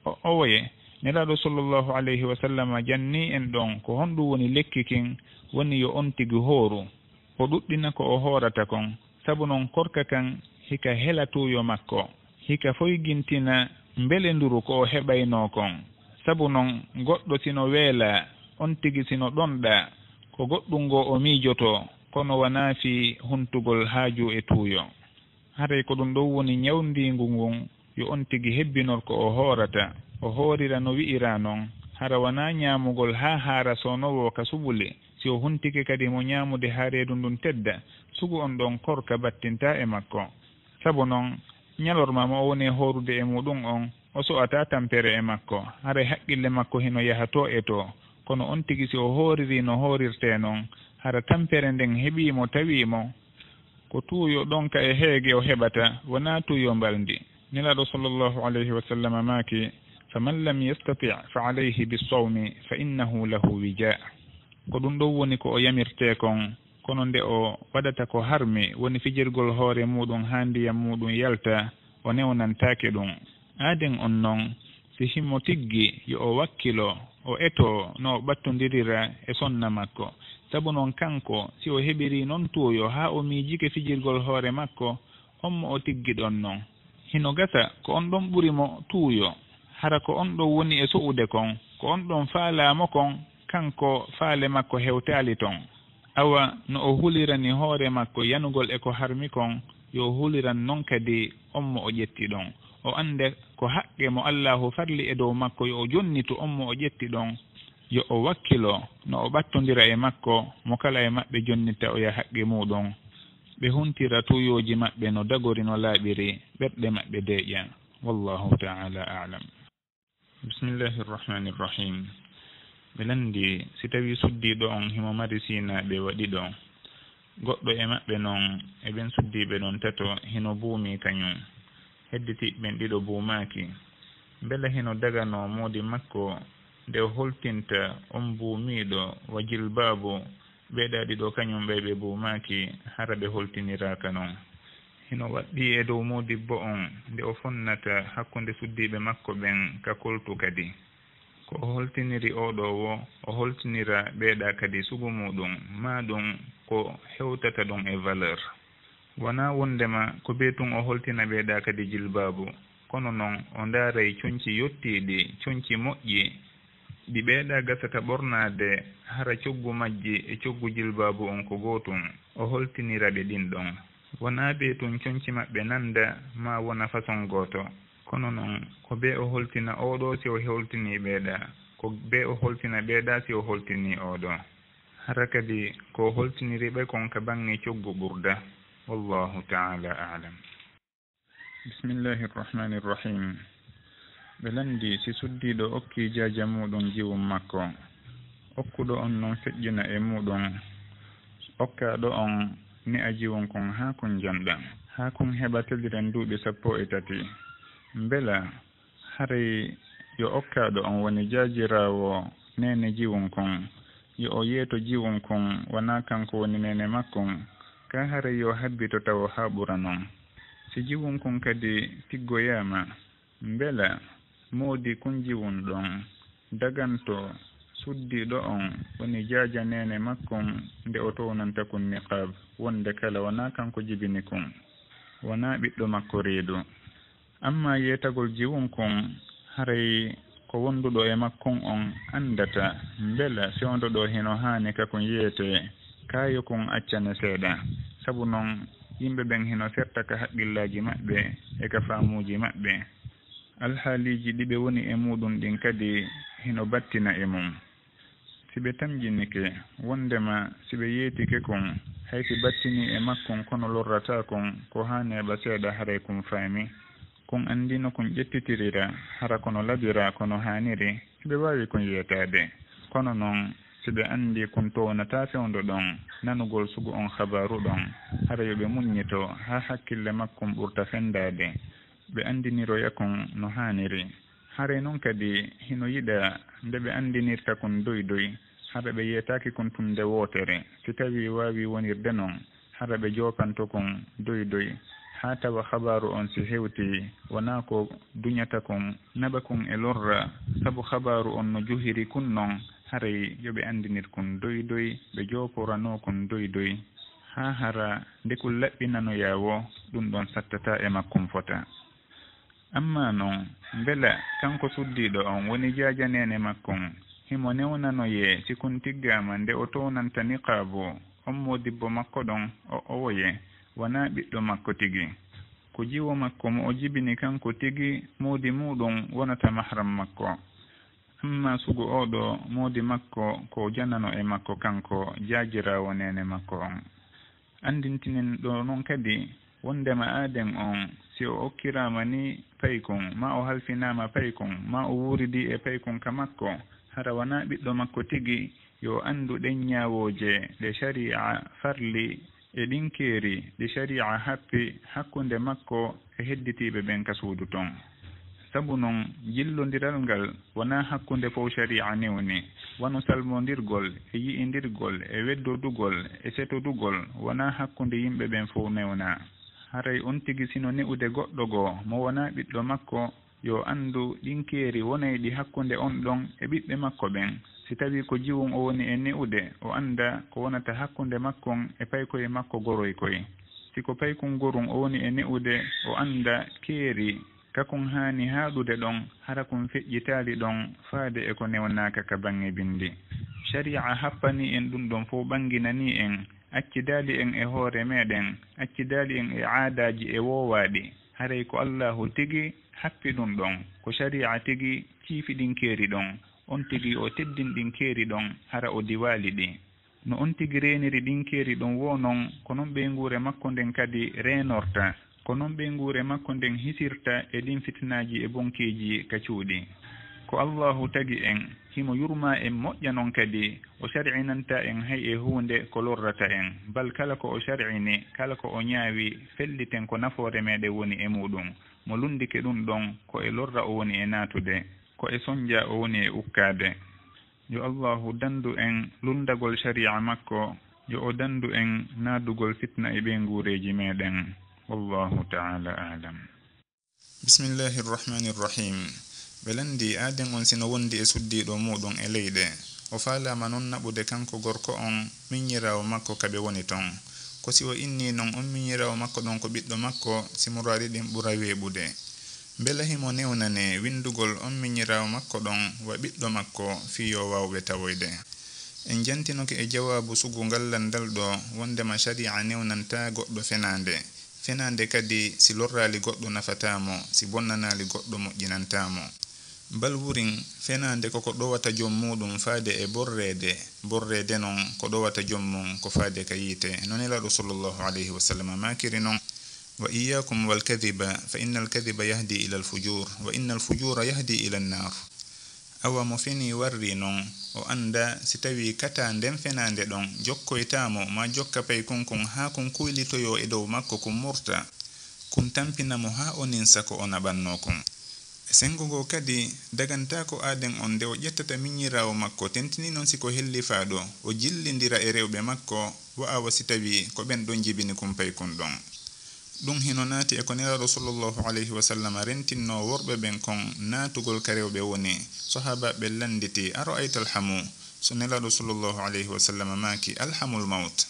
O, owoye, Nelaaɗo sallallahu alayhi wa sallam jannii en ɗon ko honɗun woni lekki kin, woni yo on tigi hooru. O ɗuɗɗina ko o hoorata kon, sabu non korka kan hika hela tuuyo makko, hika foygintina mbelenduru ko o heɓaynoo kon. Sabu non goɗɗo si no weelaa, on tigi si no ɗonɗaa, Ko goɗɗum ngo o miijotoo, kono wanaa fii huntugol haaju e tuuyo. Haray ko ɗum ɗon woni ñawndiingu ngun, yo on tigi hebbinor ko o hoorata, o hoorira no wi'iraa non, hara wanaa ñaamugol haa haara soonowoo ka subuli, si o huntike kadi mo ñaamude haa reedu ndun tedda, sugu on ɗon korka battintaa e makko. Sabu non, ñalorma mo o woni e hoorude e muuɗum on, o so'ataa tampere e makko, haray haqqille makko hino yaha too e too, kono on tigi si o hooririi no hoorirtee non, hara tampere nden heɓii mo, tawii mo, ko tuuyo ɗonka e heege o heɓata, wanaa tuuyo mbalndi. Nelaaɗo sallallahu alayhi wa sallam maaki, "Faman lam yastati' fa alayhi bissawmi fa innahu lahu wija." Ko ɗum ɗon woni ko o yamirtee kon, kono nde o waɗata ko harmi, woni fijirgol hoore muuɗum haa ndiyam muuɗum yalta, o newnantaake ɗum. Aaden on non, si himo tiggi, yo o wakkilo, o etoo no o ɓattondirira e sonna makko. Sabu non kanko, si o heɓirii non tuuyo haa o miijike fijirgol hoore makko, on mo o tiggi ɗon non, hino gasa ko on ɗon ɓuri mo tuuyo. Hara ko on ɗon woni e so'ude kon, ko on ɗon faalaa mo kon, kanko faale makko hewtaali ton. Awa no o hulirani hoore makko yanugol e ko harmi kon, yo o huliran non kadi on mo o ƴetti ɗon. O annda ko haqqe mo Allaahu farli e dow makko, yo o jonnitu on mo o ƴetti ɗon, yo o wakkilo no o ɓattondira e makko, mo kala e maɓɓe jonnitta oya haqqe muuɗum. Ɓe huntira tuuyooji maɓɓe no dagori, no laaɓiri, ɓerɗe maɓɓe deeƴa. Wallaahu ta'aalaa a'lam. Bismillaahi rahmaani rahiim. Ɓe lanndii, si tawii suddiiɗo on himo mari siinaaɓe wa ɗiɗo, goɗɗo e maɓɓe non e ɓen suddiiɓe ɗon tato hino buumii kañum, hedditiiɓe ɓen ɗiɗo buumaaki, mbela hino daganoo moodi makko nde o holtinta on buumiiɗo wa jilbaabu ɓeeɗaa ɗiɗo kañum ɓay ɓe buumaaki, hara ɓe holtiniraaka non? Hino waɗɗii e dow moodibbo on nde o fonnata hakkunde suddiiɓe makko ɓen ka koltu kadi. Ko o holtiniri oo ɗoo woo, o holtinira ɓeeɗaa kadi sugu muuɗum, maa ɗum ko hewtata ɗum e valeur. Wanaa wonndema ko bee tun o holtina ɓeeɗaa kadi jilbaabu, kono non o ndaaray conci yottiiɗi, conci moƴƴi, ɗi ɓeeɗaa gasata ɓornaade, hara coggu majji e coggu jilbaabu on ko gootun, o holtinira ɗe ɗin ɗon. Wanaa bee tun conci maɓɓe nannda maa wona façon gooto. Kono non, ko bee o holtina oo ɗoo si o holtinii ɓeeɗaa, ko bee o holtina ɓeeɗaa si o holtinii oo ɗoo. Hara kadi ko o holtiniri ɓe kon ka baŋŋe coggu ɓurda. Wallaahu ta'aalaa a'lam. Bismillaahi rahmaani rahiim. Ɓe lanndii si suddiiɗo okkii jaaja muuɗum jiwum makko, okkuɗo on non feƴƴina e muuɗum okkaaɗo on ne'a jiwum kun haa kun janɗa, haa kun heɓa teliren duuɓi sappo e tati. Mbela haray yo okkaaɗo on woni jaajiraawo neene jiwum kun, yo o yeeto jiwum kun, wanaa kanko woni neene makkun, kaa haray yo habbito tawo haa ɓura non? Si jiwum kun kadi tiggoyaama, mbela moodi kun jiwum ɗon daganto suddiiɗo on woni jaaja neene makkun nde o townanta kun niqaab, wonde kala wanaa kanko jibini kun, wanaa ɓiɗɗo makko reedu? Ammaa yeetagol jiwum kun, haray ko wonduɗo e makkun on anndata mbela fewndo ɗoo hino haani ka kun yeetee, kaa yo kun accane seeɗa. Sabu non, yimɓe ɓen hino serta ka haqqillaaji maɓɓe e ka faamuuji maɓɓe. Alhaaliiji ɗi ɓe woni e muuɗum ɗin kadi hino battina e mum. Si ɓe tamƴinike wonndema si ɓe yeetike kun, hay si battinii e makkun kono lorrataa kun, ko haa neeɓa seeɗa haray kun faami. Kun anndi no kun ƴettitirira, hara ko no labiraa, ko no haaniri, hiɓe waawi kun yeetaade. Kono non, si ɓe anndi kun townataa fewndo ɗon, nanugol sugu on habaaru ɗon, hara yo ɓe muññito haa hakkille makkun ɓurta fenndaade, ɓe anndiniroya kun no haaniri. Haray non kadi hino yiɗaa nde ɓe anndinirta kun doy doy, hara ɓe yeetaaki kun tun nde wootere, si tawii waawii wonirde non, hara ɓe joopanto kun doy doy, haa tawa habaaru on si hewtii, wanaa ko duñata kun, naɓa kun e lorra, sabu habaaru on no juhiri kun non, haray yo ɓe anndinir kun doy doy, ɓe jooporanoo kun doy doy, haa hara nde kun laɓɓinanoyaa woo, ɗum ɗon sattataa e makkun fota. Ammaa non, mbela kanko suddiiɗo on woni jaaja neene makkun? Himo newnanoyee si kun tiggaama nde o townanta niqaabu, on moodibbo makko ɗon o owoye, wanaa ɓiɗɗo makko tigi. Ko jiwo makko mo o jibini kanko tigi, moodi muuɗum wonata mahram makko. Ammaa sugu oo ɗoo moodi makko, ko o janano e makko kanko jaajiraawo neene makko on. Anndintinen ɗoo non kadi, wonndema aaden on, si o okkiraama ni paykun, maa o halfinaama paykun, maa o wuuridii e paykun ka makko, hara wanaa ɓiɗɗo makko tigi, yo o anndu ɗen ñaawooje ɗe shari'a farli e ɗin keeri ɗi shari'a happi hakkunde makko e hedditiiɓe ɓen ka suudu ton. Sabu non, jillondiral ngal wonaa hakkunde fow shari'a newni, wano salmondirgol e yi'indirgol e weddodugol e setodugol wonaa hakkunde yimɓe ɓen fow newnaa. Haray on tigi sino ne'ude goɗɗo goo mo wonaa ɓiɗɗo makko, yo anndu ɗin keeri wonayɗi hakkunde on ɗon e ɓiɓɓe makko ɓen. Si tawii ko jiwun o woni e ne'ude, o annda ko wonata hakkunde makkon e paykoye makko goroykoy. Si ko paykun gorun o woni e ne'ude, o annda keeri kakun haani haaɗude ɗon, hara kun feƴƴitaali ɗon faade e ko newnaaka ka baŋŋe binndi. Shari'a happanii en ɗun ɗon fow, ɓannginanii en, accidaali en e hoore meɗen, accidaali en e aadaaji e woowaaɗi. Haray ko Allaahu tigi happi ɗun ɗon, ko shari'a tigi ciifi ɗin keeri ɗon, on tigi o teddini ɗin keeri ɗon, hara o diwaali ɗi. No on tigi reeniri ɗin keeri ɗon woo non, ko non ɓeynguure makko nden kadi reenorta, ko non ɓeynguure makko nden hisirta e ɗin fitinaaji e bonkeeji ka cuuɗi. Ko Allaahu tagi en, himo yurmaa en moƴƴa non kadi, o shari'inantaa en hay e huunde ko lorrata en, bal kala ko o shari'ini, kala ko o ñaawi, felliten ko nafoore meɗen woni e muuɗum. Mo lunndike ɗun ɗon, ko e lorra o woni e naatude, ko e sonjaa o woni e ukkaade. Yo Allaahu danndu en lunndagol shari'a makko, yo o danndu en naadugol fitna e ɓeynguureeji meɗen. Wallaahu ta'aalaa a'lam. Bismillaahi Rahmaani Rahiim. Ɓe lanndii aaden on sino wonndi e suddiiɗo muuɗum e leyɗe. O faalaama non naɓude kanko gorko on miñiraawo makko ka ɓe woni ton. Ko si o innii non on miñiraawo makko ɗon ko ɓiɗɗo makko, si muraadi ɗin ɓura weeɓude. Mbela himo newnanee winndugol on miñiraawo makko ɗon wa ɓiɗɗo makko fii yo waaw ɓe tawoyde? En jantinoke e jawaabu sugu ngal lanndal ɗoo, wonndema shari'a newnantaa goɗɗo fenaande. Fenaande kadi, si lorraali goɗɗo nafataa mo, si bonnanaali goɗɗo moƴƴinantaa mo. Bal wurin, fenaande ko ko ɗowata jom muuɗum faade e borreede, borreede non ko ɗowata jom mum ko faade ka yiite, no Nelaaɗo sallallahu alayhi wa sallam maakiri non, "Wa iyyaakum wal kadhiba, fa innal kadhiba yahdi ilal fujuur, wa innal fujuura yahdi ilan naar." Awa mo fenii warri non, o annda si tawii kataa nden fenaande ɗon jokkoytaa mo, maa jokka paykun kun haa kun kuylitoyoo e dow makko, kun murta, kun tampina mo haa o ninsa ko o naɓannoo kun. E senngo goo kadi, dagantaako aaden on nde o ƴettata miñiraawo makko, tentinii non si ko hellifaaɗo, o jillindira e rewɓe makko, wa awa si tawii ko ɓen ɗon jibini kun paykun ɗon. Ɗum hino naati e ko Nelaaɗo sallallahu alayhi wa sallam rentinno worɓe ɓen kon naatugol ka rewɓe woni, sahaabaaɓe ɓen lannditi, "Ara'ayta alhamu?" So Nelaaɗo sallallahu alayhi wa sallam maaki, "Alhamul mawt."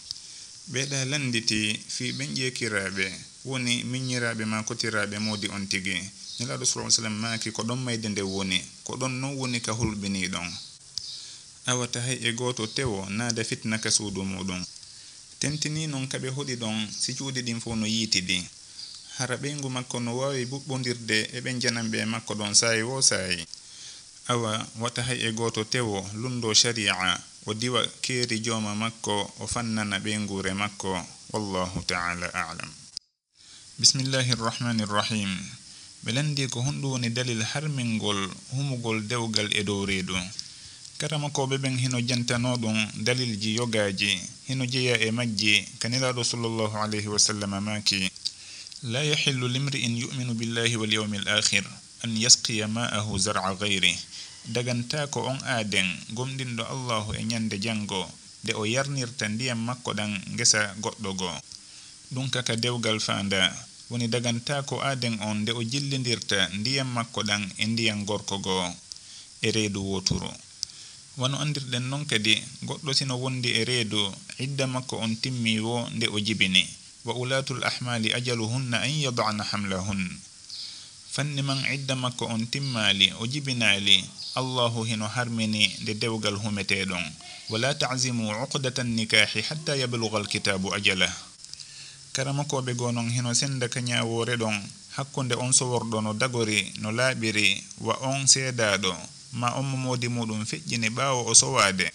Ɓe ɗa lannditi fii ɓen ƴeekiraaɓe, woni miñiraaɓe maa kotiraaɓe moodi on tigi. Nelaaɗo sallallahu alayhi wa sallam maaki, "Ko ɗon mayde nden woni, ko ɗon non woni ka hulɓinii ɗon." Awa ta hay e gooto tewo naada fitna ka suudu muuɗum. Tentinii non ka ɓe hoɗi ɗon, si cuuɗi ɗin fow no yiitidi. Hara ɓeyngu makko no waawi buɓɓondirde e ɓen jananɓe e makko ɗon saa'i woo saa'i. Awa wata hay e gooto tewo lunndoo shari'a, o diwa keeri jooma makko, o fannana ɓeynguure makko. Wallaahu ta'aalaa a'lam. Bismillaahi Rahmaani Rahiim. Ɓe lanndii ko honɗum woni dalil harmingol humugol dewgal e dow reedu. Karamokooɓe ɓen hino jantanoo ɗum dalilji yogaaji, hino jeyaa e majji ka Nelaaɗo sallallahu alayhi wa sallam maaki, "Laa yahillu limri'in yu'minu billahi wal yawmil aakhir an yasqiya maa'ahu zar'a ghayrih." Dagantaako on aaden gomɗinɗo Allahu e ñande janngo, nde o yarnirta ndiyam makko ɗan ngesa goɗɗo goo. Ɗum ka ka dewgal faandaa, woni dagantaako aaden on nde o jillindirta ndiyam makko ɗan e ndiyam gorko goo e reedu wooturu. Wano anndirɗen non kadi, goɗɗo si no wondi e reedu, idda makko on timmii woo nde o jibini, "Wa ulaatul ahmaali ajaluhunna an yada'na hamlahun." Fanni man idda makko on timmaali, o jibinaali, Allahu hino harmini nde dewgal humeteeɗon. Wala ta'zimu uqdatan nikahi hatta yabluga alkitabu ajala. Karamokooɓe goo non hino senda ka ñaawoore ɗon, hakkunde on soworɗo no dagori, no laaɓiri, wa on seedaaɗo, ma on mo moodi muuɗum feƴƴini ɓaawo o sowaade.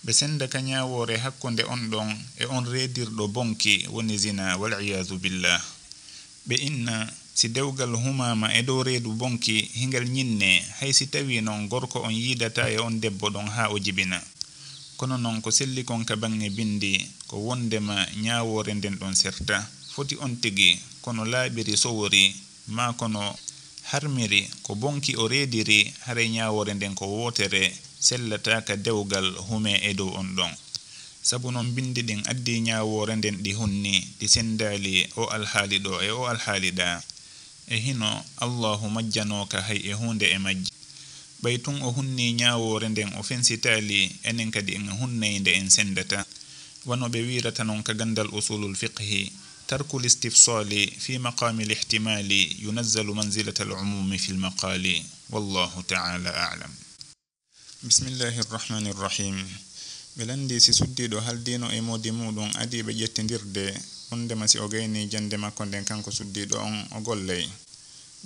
Ɓe senda ka ñaawoore hakkunde on ɗon e on reedirɗo bonki, woni zina, wal iyaazu billah. Ɓe inna, si dewgal humaama e dow reedu bonki, hingal ñinnee, hay si tawii non gorko on yiidataa e on debbo ɗon haa o jibina. Kono non ko selli kon ka baŋŋe bindi, ko wonndema ñaawoore nden ɗon serta. Foti on tigi, kono laaɓiri sowori, maa kono harmiri, ko bonki o reediri, haray ñaawoore nden ko wootere, sellataa ka dewgal humee e dow on ɗon. Sabu non bindi ɗin addii ñaawoore nden ɗi hunni, ɗi sendaali o alhaali ɗoo e o alhaali ɗaa. E hino Allahu majjanooka hay e huunde e majji. Ɓay tun o hunnii ñaawoore nden o fensitaali, enen kadi en hunnay nde en sendata. Wano ɓe wiirata non ka ganndal usulul fiqhi, tarkul istifsali fi maqamil ihtimali yunazzalu manzilatal umumi fil maqali. Wallahu ta'ala a'lam. Bismillahi rrahmani rrahim. Ɓe lanndii si suddiiɗo haldiino e moodi muuɗum adii ɓe ƴettindirde, wonndema si o gaynii jannde makko nden kanko suddiiɗo on, o gollay.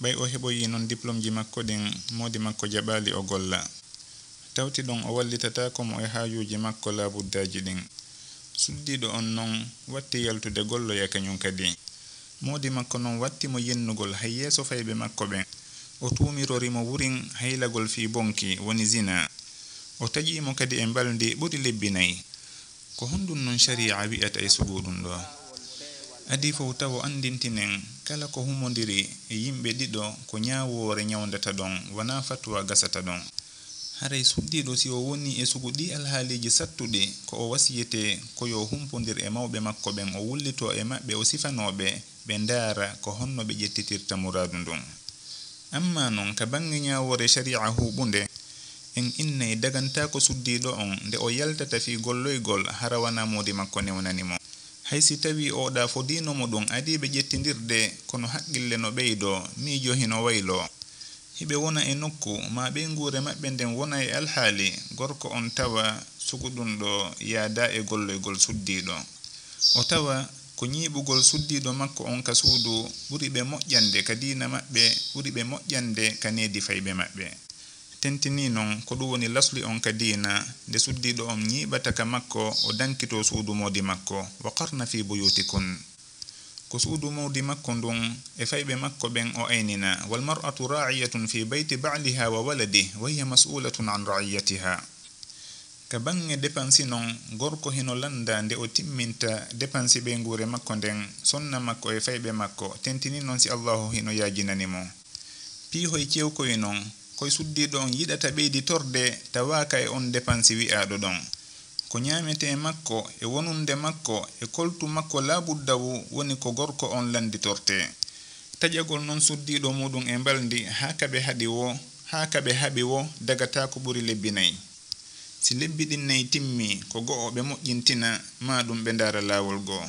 Ɓay o heɓoyii non diplomji makko ɗin, moodi makko jaɓaali o golla. Tawti ɗon o wallitataako mo e haajuuji makko laabuddaaji ɗin. Suddiiɗo on non watti yaltude golloya kañum kadi. Moodi makko non watti mo yennugol hay yeeso fayɓe makko ɓen. O tuumirori mo wurin haylagol fii bonki, woni zina. O taƴii mo kadi e mbalndi ɓuri lebbi nayi. Ko honɗun non shari'a wi'ata e sugu ɗun ɗoo? Adii fow tawo anndintinen kala ko humondiri e yimɓe ɗiɗo ko ñaawoore ñawndata ɗon, wanaa fatwa gasata ɗon. Haray suddiiɗo si o wonii e sugu ɗii alhaaliiji sattuɗi, ko o wasiyetee ko yo humpondir e mawɓe makko ɓen, o wullitoo e maɓɓe, o sifanoo ɓe, ɓe ndaara ko honno ɓe ƴettitirta muraadu ndun. Ammaa non ka baŋŋe ñaawoore shari'a huuɓunde, en innay dagantaako suddiiɗo on nde o yaltata fii golloygol hara wanaa moodi makko newnani mo. Hay si tawii oo ɗaa fodiino mo ɗun adii ɓe ƴettindirde, kono haqqille no ɓeydoo, miijo hino wayloo. Hiɓe wona e nokku, maa ɓeynguure maɓɓe nden wona e alhaali, gorko on tawa sugu ɗun ɗoo yaadaa e golloygol suddiiɗo. O tawa ko ñiiɓugol suddiiɗo makko on ka suudu ɓuri ɓe moƴƴande ka diina maɓɓe, ɓuri ɓe moƴƴande ka needi fayɓe maɓɓe. Tentinii non ko ɗun woni lasli on ka diina, nde suddiiɗo on ñiiɓata ka makko, o dankitoo suudu moodi makko, wa qarna fi buyutikun. Ko suudu moodi makko ndun e fayɓe makko ɓen o aynina, wal mar'atu ra'iyatun fi bayti ba'liha wa waladi, wa hiya mas'ulatun an ra'iyatiha. Ka baŋŋe depansi non, gorko hino lannda nde o timminta depansi ɓeynguure makko nden, sonna makko e fayɓe makko, tentinii non si Allahu hino yaajinani mo. Piihoy cewkoy non, koy suddiiɗo on yiɗata ɓeyditorde, tawaaka e on depansi wi'aaɗo ɗon. Ko ñaametee makko, e wonunde makko, e koltu makko laabuddawu woni ko gorko on lannditortee. Taƴagol non suddiiɗo muuɗum e mbalndi haa ka ɓe haɗi woo, haa ka ɓe haɓi woo, dagataa ko ɓuri lebbi nay. Si lebbi ɗin nay timmii, ko go'o ɓe moƴƴintina, maa ɗum ɓe ndaara laawol goo.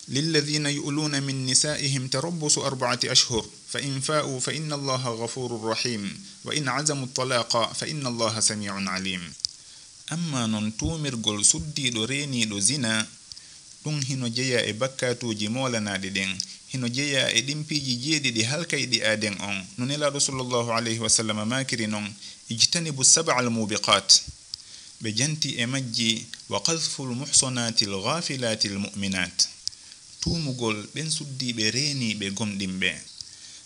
للذين يؤلون من نسائهم تربص أربعة أشهر، فإن فاءوا فإن الله غفور رحيم، وإن عزموا الطلاق فإن الله سميع عليم. Ammaa non tuumirgol suddiiɗo reeniiɗo zina, ɗum hino jeyaa e bakkaatuuji moolanaaɗi ɗin, hino jeyaa e ɗin piiji jeeɗiɗi halkayɗi aaden on, no Nelaaɗo sallallahu alayhi wa sallam maakiri non, اجتنبوا السبع الموبقات. Ɓe janti e majji, وقذف المحصنات الغافلات المؤمنات. Tuumugol ɓen suddiiɓe reeniiɓe gomɗinɓe.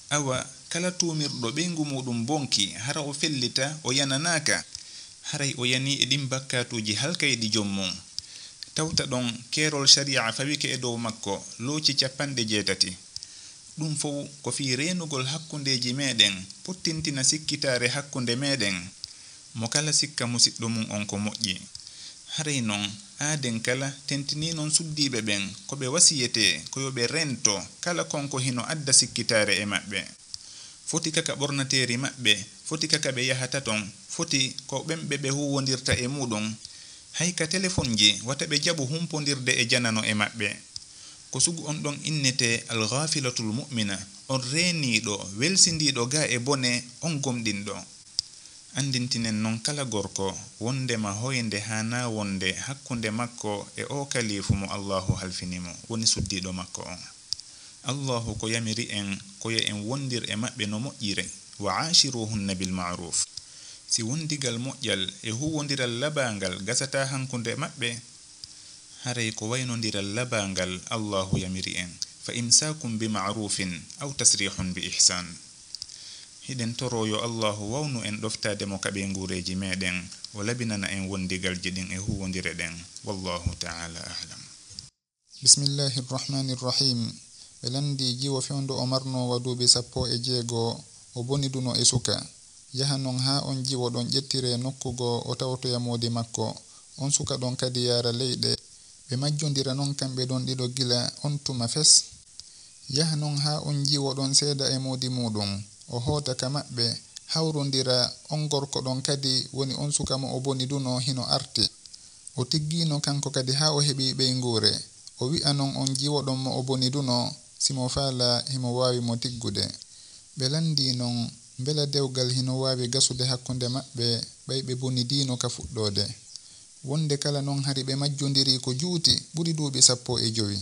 Awa, kala tuumirɗo ɓeyngu muuɗum bonki, hara o fellita, o yananaaka, haray o yanii e ɗin bakkaatuuji halkayɗi jom mum. Tawta ɗon, keerol shari'a fawike e dow makko, looci cappanɗe jeetati. Ɗum fow ko fii reenugol hakkundeeji meeɗen, pottintina sikkitaare hakkunde meeɗen. Mo kala sikka musiɗɗo mum on ko moƴƴi. Haray non, aaden kala tentinii non suddiiɓe ɓen, ko ɓe wasiyetee, ko yo ɓe rento kala kon ko hino adda sikkitaare e maɓɓe. Foti ka ka ɓornateeri maɓɓe, foti ka ka ɓe yahata ton, foti ko ɓen ɓe ɓe huuwondirta e muuɗum. Hay ka telefonji, wata ɓe jaɓu humpondirde e janano e maɓɓe. Ko sugu on ɗon innetee al-ghafilatul mu'mina, on reeniiɗo, welsindiiɗo gaa e bone, on gomɗinɗo. Anndintinen non kala gorko wonndema hoynde haanaa wonde hakkunde makko e oo kaliifu mo Allaahu halfini mo, woni suddiiɗo makko on. Allaahu ko yamiri en ko yo en wonndir e maɓɓe no moƴƴiri, wa aashiruhunna bil ma'ruuf. Si wonndigal moƴƴal e huuwondiral labaangal gasataa hakkunde maɓɓe, haray ko waynondiral labaangal Allaahu yamiri en, fa imsaakum bi ma'ruufin aw tasriihun bi ihsaan. Hiɗen toroo yo Allaahu wawnu en ɗoftaade mo ka ɓeynguureeji meɗen, o labinana en wonndigalji ɗin e huuwondire ɗen. Wallaahu ta'aalaa a'lam. Bismillaahi Rahmaani Rahiim. Ɓe lanndii jiwo fewndo o marnoo wa duuɓi sappo e jeego, o boniduno e suka. Yaha non haa on jiwo ɗon ƴettiree nokku goo, o tawotoya moodi makko. On suka ɗon kadi yaara leyɗe. Ɓe majjondira non kamɓe ɗon ɗiɗo gila on tuma fes. Yaha non haa on jiwo ɗon seeda e moodi muuɗum. O hoota ka maɓɓe, hawrondira on gorko ɗon kadi, woni on suka mo o bonidunoo hino arti. O tiggiino kanko kadi haa o heɓi ɓeynguure. O wi'a non on jiwo ɗon mo o bonidunoo, si mo faalaa, himo waawi mo tiggude. Ɓe lanndii non, mbela dewgal hino waawi gasude hakkunde maɓɓe, ɓay ɓe bonidiino ka fuɗɗoode. Wonnde kala non hari ɓe majjondirii ko juuti ɓuri duuɓi sappo e jowi.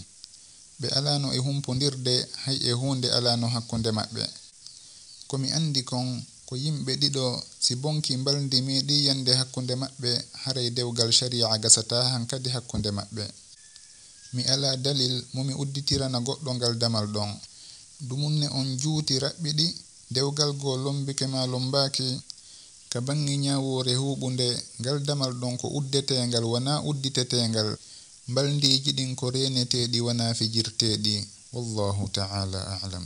Ɓe alaano e humpondirde, hay e huunde alaano hakkunde maɓɓe. Ko mi anndi kon, ko yimɓe ɗiɗo, si bonki mbalndi meeɗii yande hakkunde maɓɓe, haray dewgal shari'a gasataa hankadi hakkunde maɓɓe. Mi alaa dalil mo mi udditirana goɗɗo ngal damal ɗon. Dumunne on juuti raɓɓiɗi, dewgal goo lombike maa lombaaki. Ka baŋŋe ñaawoore huuɓunde, ngal damal ɗon ko uddeteengal, wanaa udditeteengal. Mbalndiiji ɗin ko reeneteeɗi, wanaa fijirteeɗi. Wallaahu ta'aalaa a'lam.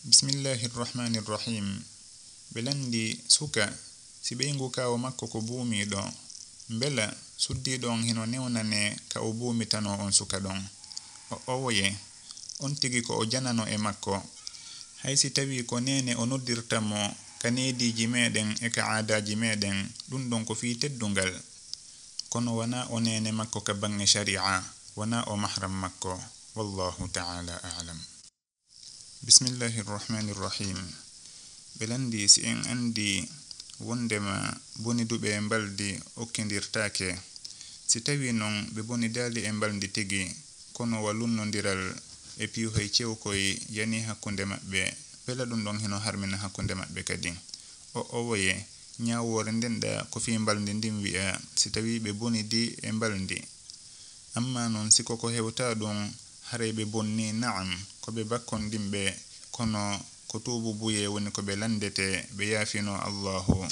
Bismillaahi Rahmaani Rahiim. Ɓe lanndii suka, si ɓeyngu kaaw makko ko buumiiɗo, mbela suddiiɗo on hino newnanee ka o buumitanoo on suka ɗon? O owoye, on tigi ko o janano e makko. Hay si tawii ko neene o noddirta mo ka neediiji meɗen e ka aadaaji meɗen, ɗun ɗon ko fii teddungal. Kono wanaa o neene makko ka baŋŋe shari'a, wanaa o mahram makko. Wallaahu ta'aalaa a'lam. Bismillaahi Rahmaani Rahiim. Ɓe lanndii si en anndii wonndema boniduɓe e mbaldi okkindirtaake. Si tawii non ɓe bonidaali e mbalndi tigi, kono wa lunnondiral e piihoy cewkoy yanii hakkunde maɓɓe, mbela ɗun ɗon hino harmina hakkunde maɓɓe kadi? O owoye, ñaawoore nden ɗa ko fii mbalndi ndin wi'a, si tawii ɓe bonidii e mbalndi. Ammaa non si ko ko hewtaa ɗun, haray ɓe bonnii, na'am, ko ɓe bakkondimɓe, kono ko tuububuyee woni ko ɓe lanndetee, ɓe yaafinoo Allaahu.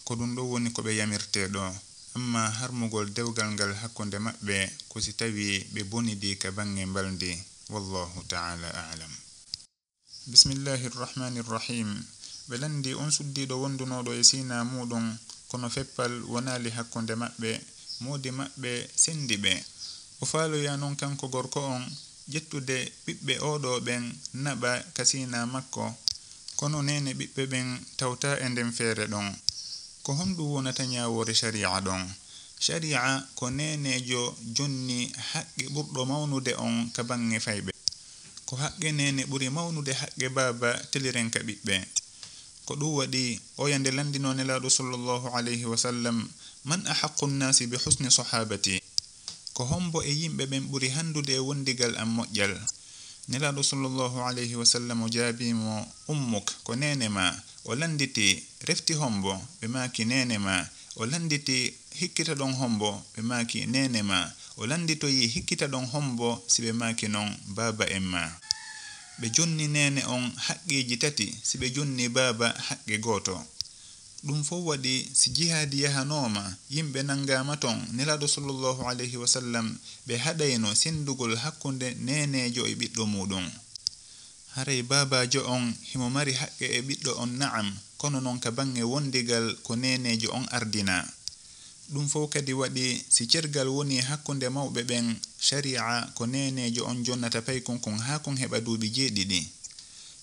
Ko ɗun ɗon woni ko ɓe yamirtee ɗoo. Ammaa harmugol dewgal ngal hakkunde maɓɓe, ko si tawii ɓe bonidii ka baŋŋe mbalndi. Wallaahu ta'aalaa a'lam. Bismillaahi Rahmaani Rahiim. Ɓe lanndii on suddiiɗo wondunooɗo e siinaa muuɗum, kono feppal wonaali hakkunde maɓɓe, moodi maɓɓe senndi ɓe. O faaloyaa non kanko gorko on ƴettude ɓiɓɓe oo ɗoo ɓen naɓa ka siinaa makko, kono neene ɓiɓɓe ɓen tawtaa e nden feere ɗon. Ko honɗum wonata ñaawoore shari'a ɗon? Shari'a ko neeneejo jonni haqqe ɓurɗo mawnude on ka baŋŋe fayɓe. Ko haqqe neene ɓuri mawnude haqqe baaba teliren ka ɓiɓɓe. Ko ɗum waɗi oya nde lanndinoo Nelaaɗo sallallahu alayhi wa sallam, "Man ahaqqu nnaasi bi husni sahabati?" Ko hombo e yimɓe ɓen ɓuri hanndude e wondigal am moƴƴal? Nelaaɗo sallallahu alayhi wa sallam o jaabii mo, "Ummuk, ko neene maa." O lannditi, "Refti hombo?" Ɓe maaki, "Neene maa." O lannditi, "Hikkita ɗon hombo?" Ɓe maaki, "Neene maa." O lannditoyi, "Hikkita ɗon hombo?" Si ɓe maaki non, "Baaba en maa." Ɓe jonni neene on haqqeeji tati, si ɓe jonni baaba haqqe gooto. Ɗum fof waɗi, si jihaadi yahanooma, yimɓe nanngaama ton, Nelaaɗo sallallahu alayhi wa sallam, ɓe haɗayno senndugol hakkunde neeneejo e ɓiɗɗo muuɗum. Haray baabaajo on himo mari haqqe e ɓiɗɗo on, na'am, kono non ka baŋŋe wondigal ko neeneejo on ardinaa. Ɗum fof kadi waɗi, si cergal wonii hakkunde mawɓe ɓen, shari'a ko neeneejo on jonnata paykun kun haa kun heɓa duuɓi jeeɗiɗi.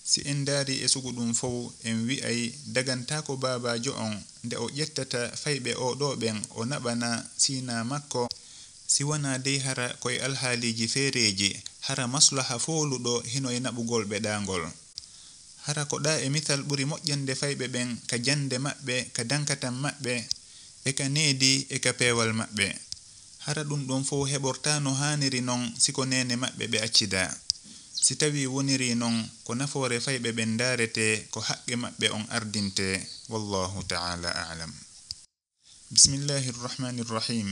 Si en ndaarii e sugu ɗum fow, en wi'ay dagantaako baabaajo on nde o ƴettata fayɓe oo ɗoo ɓen, o naɓana siinaa makko, Si wanaa dey hara ko e alhaaliiji feereeji, hara maslaha fooluɗo hino e naɓugol ɓe ɗaangol. Hara ko ɗaa e misal ɓuri moƴƴande fayɓe ɓen ka jannde maɓɓe, ka dankatan maɓɓe, e ka needi, e ka peewal maɓɓe. Hara ɗun ɗon fow heɓortaa no haaniri non si ko neene maɓɓe ɓe accidaa. Si tawii wonirii non, ko nafoore fayɓe ɓen ndaaretee, ko haqqe maɓɓe on ardintee. Wallaahu ta'aalaa a'lam. Bismillahir Rahmanir Rahim.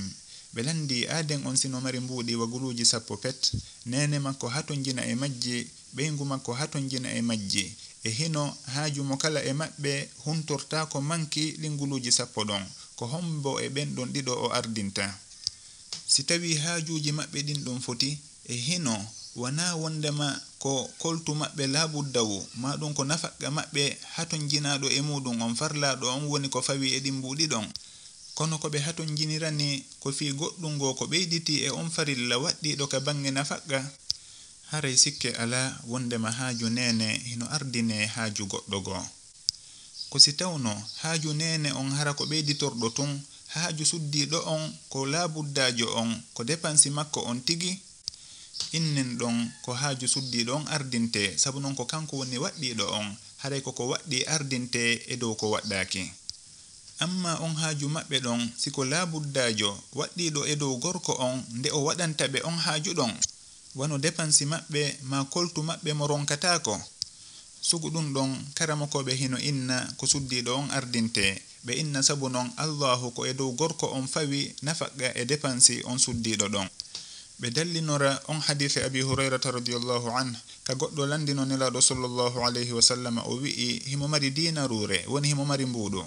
Ɓe lanndii aaden on si no mari mbuuɗi wa guluuji sappo pet, neene makko hatonjina e majji, ɓeyngu makko hatonjina e majji, e hino haaju mo kala e maɓɓe huntortaa ko manki ɗin guluuji sappo ɗon, ko hommbo e ɓen ɗon ɗiɗo o ardinta? Si tawii haajuuji maɓɓe ɗin ɗon foti, e hino, wanaa wonndema ko koltu maɓɓe laabuddawu, maa ɗun ko nafaqqa maɓɓe hatonjinaaɗo e muɗum on farlaaɗo on woni ko fawii e ɗin mbuuɗi ɗon. Kono ko ɓe hatonjinirani ko fii goɗɗun goo ko ɓeyditii e on farilla waɗɗiiɗo ka baŋŋe nafaqqa. Haray sikke alaa wonndema haaju neene hino ardinee haaju goɗɗo goo. Ko si tawno haaju neene on hara ko ɓeyditorɗo tun, haaju suddiiɗo on ko laabuddaajo on, ko depansi makko on tigi, innen ɗon ko haaju suddiiɗo on ardintee, sabu non ko kanko woni waɗɗiiɗo on, haray ko ko waɗɗii ardintee e dow ko waɗɗaaki. Ammaa on haaju maɓɓe ɗon, si ko laabuddaajo waɗɗiiɗo e dow gorko on, nde o waɗanta ɓe on haaju ɗon, wano depansi maɓɓe maa koltu maɓɓe mo ronkataako. Sugu ɗun ɗon, karamokooɓe hino inna ko suddiiɗo on ardintee. Ɓe inna sabu non Allaahu ko e dow gorko on fawi nafaqqa e depansi on suddiiɗo ɗon. Ɓe dallinora on hadiise Abi Hurayrata radiyallaahu anhu, ka goɗɗo lanndino Nelaaɗo sallallaahu alayhi wa sallama, o wi'i, himo mari diinaruure, woni himo mari mbuuɗu.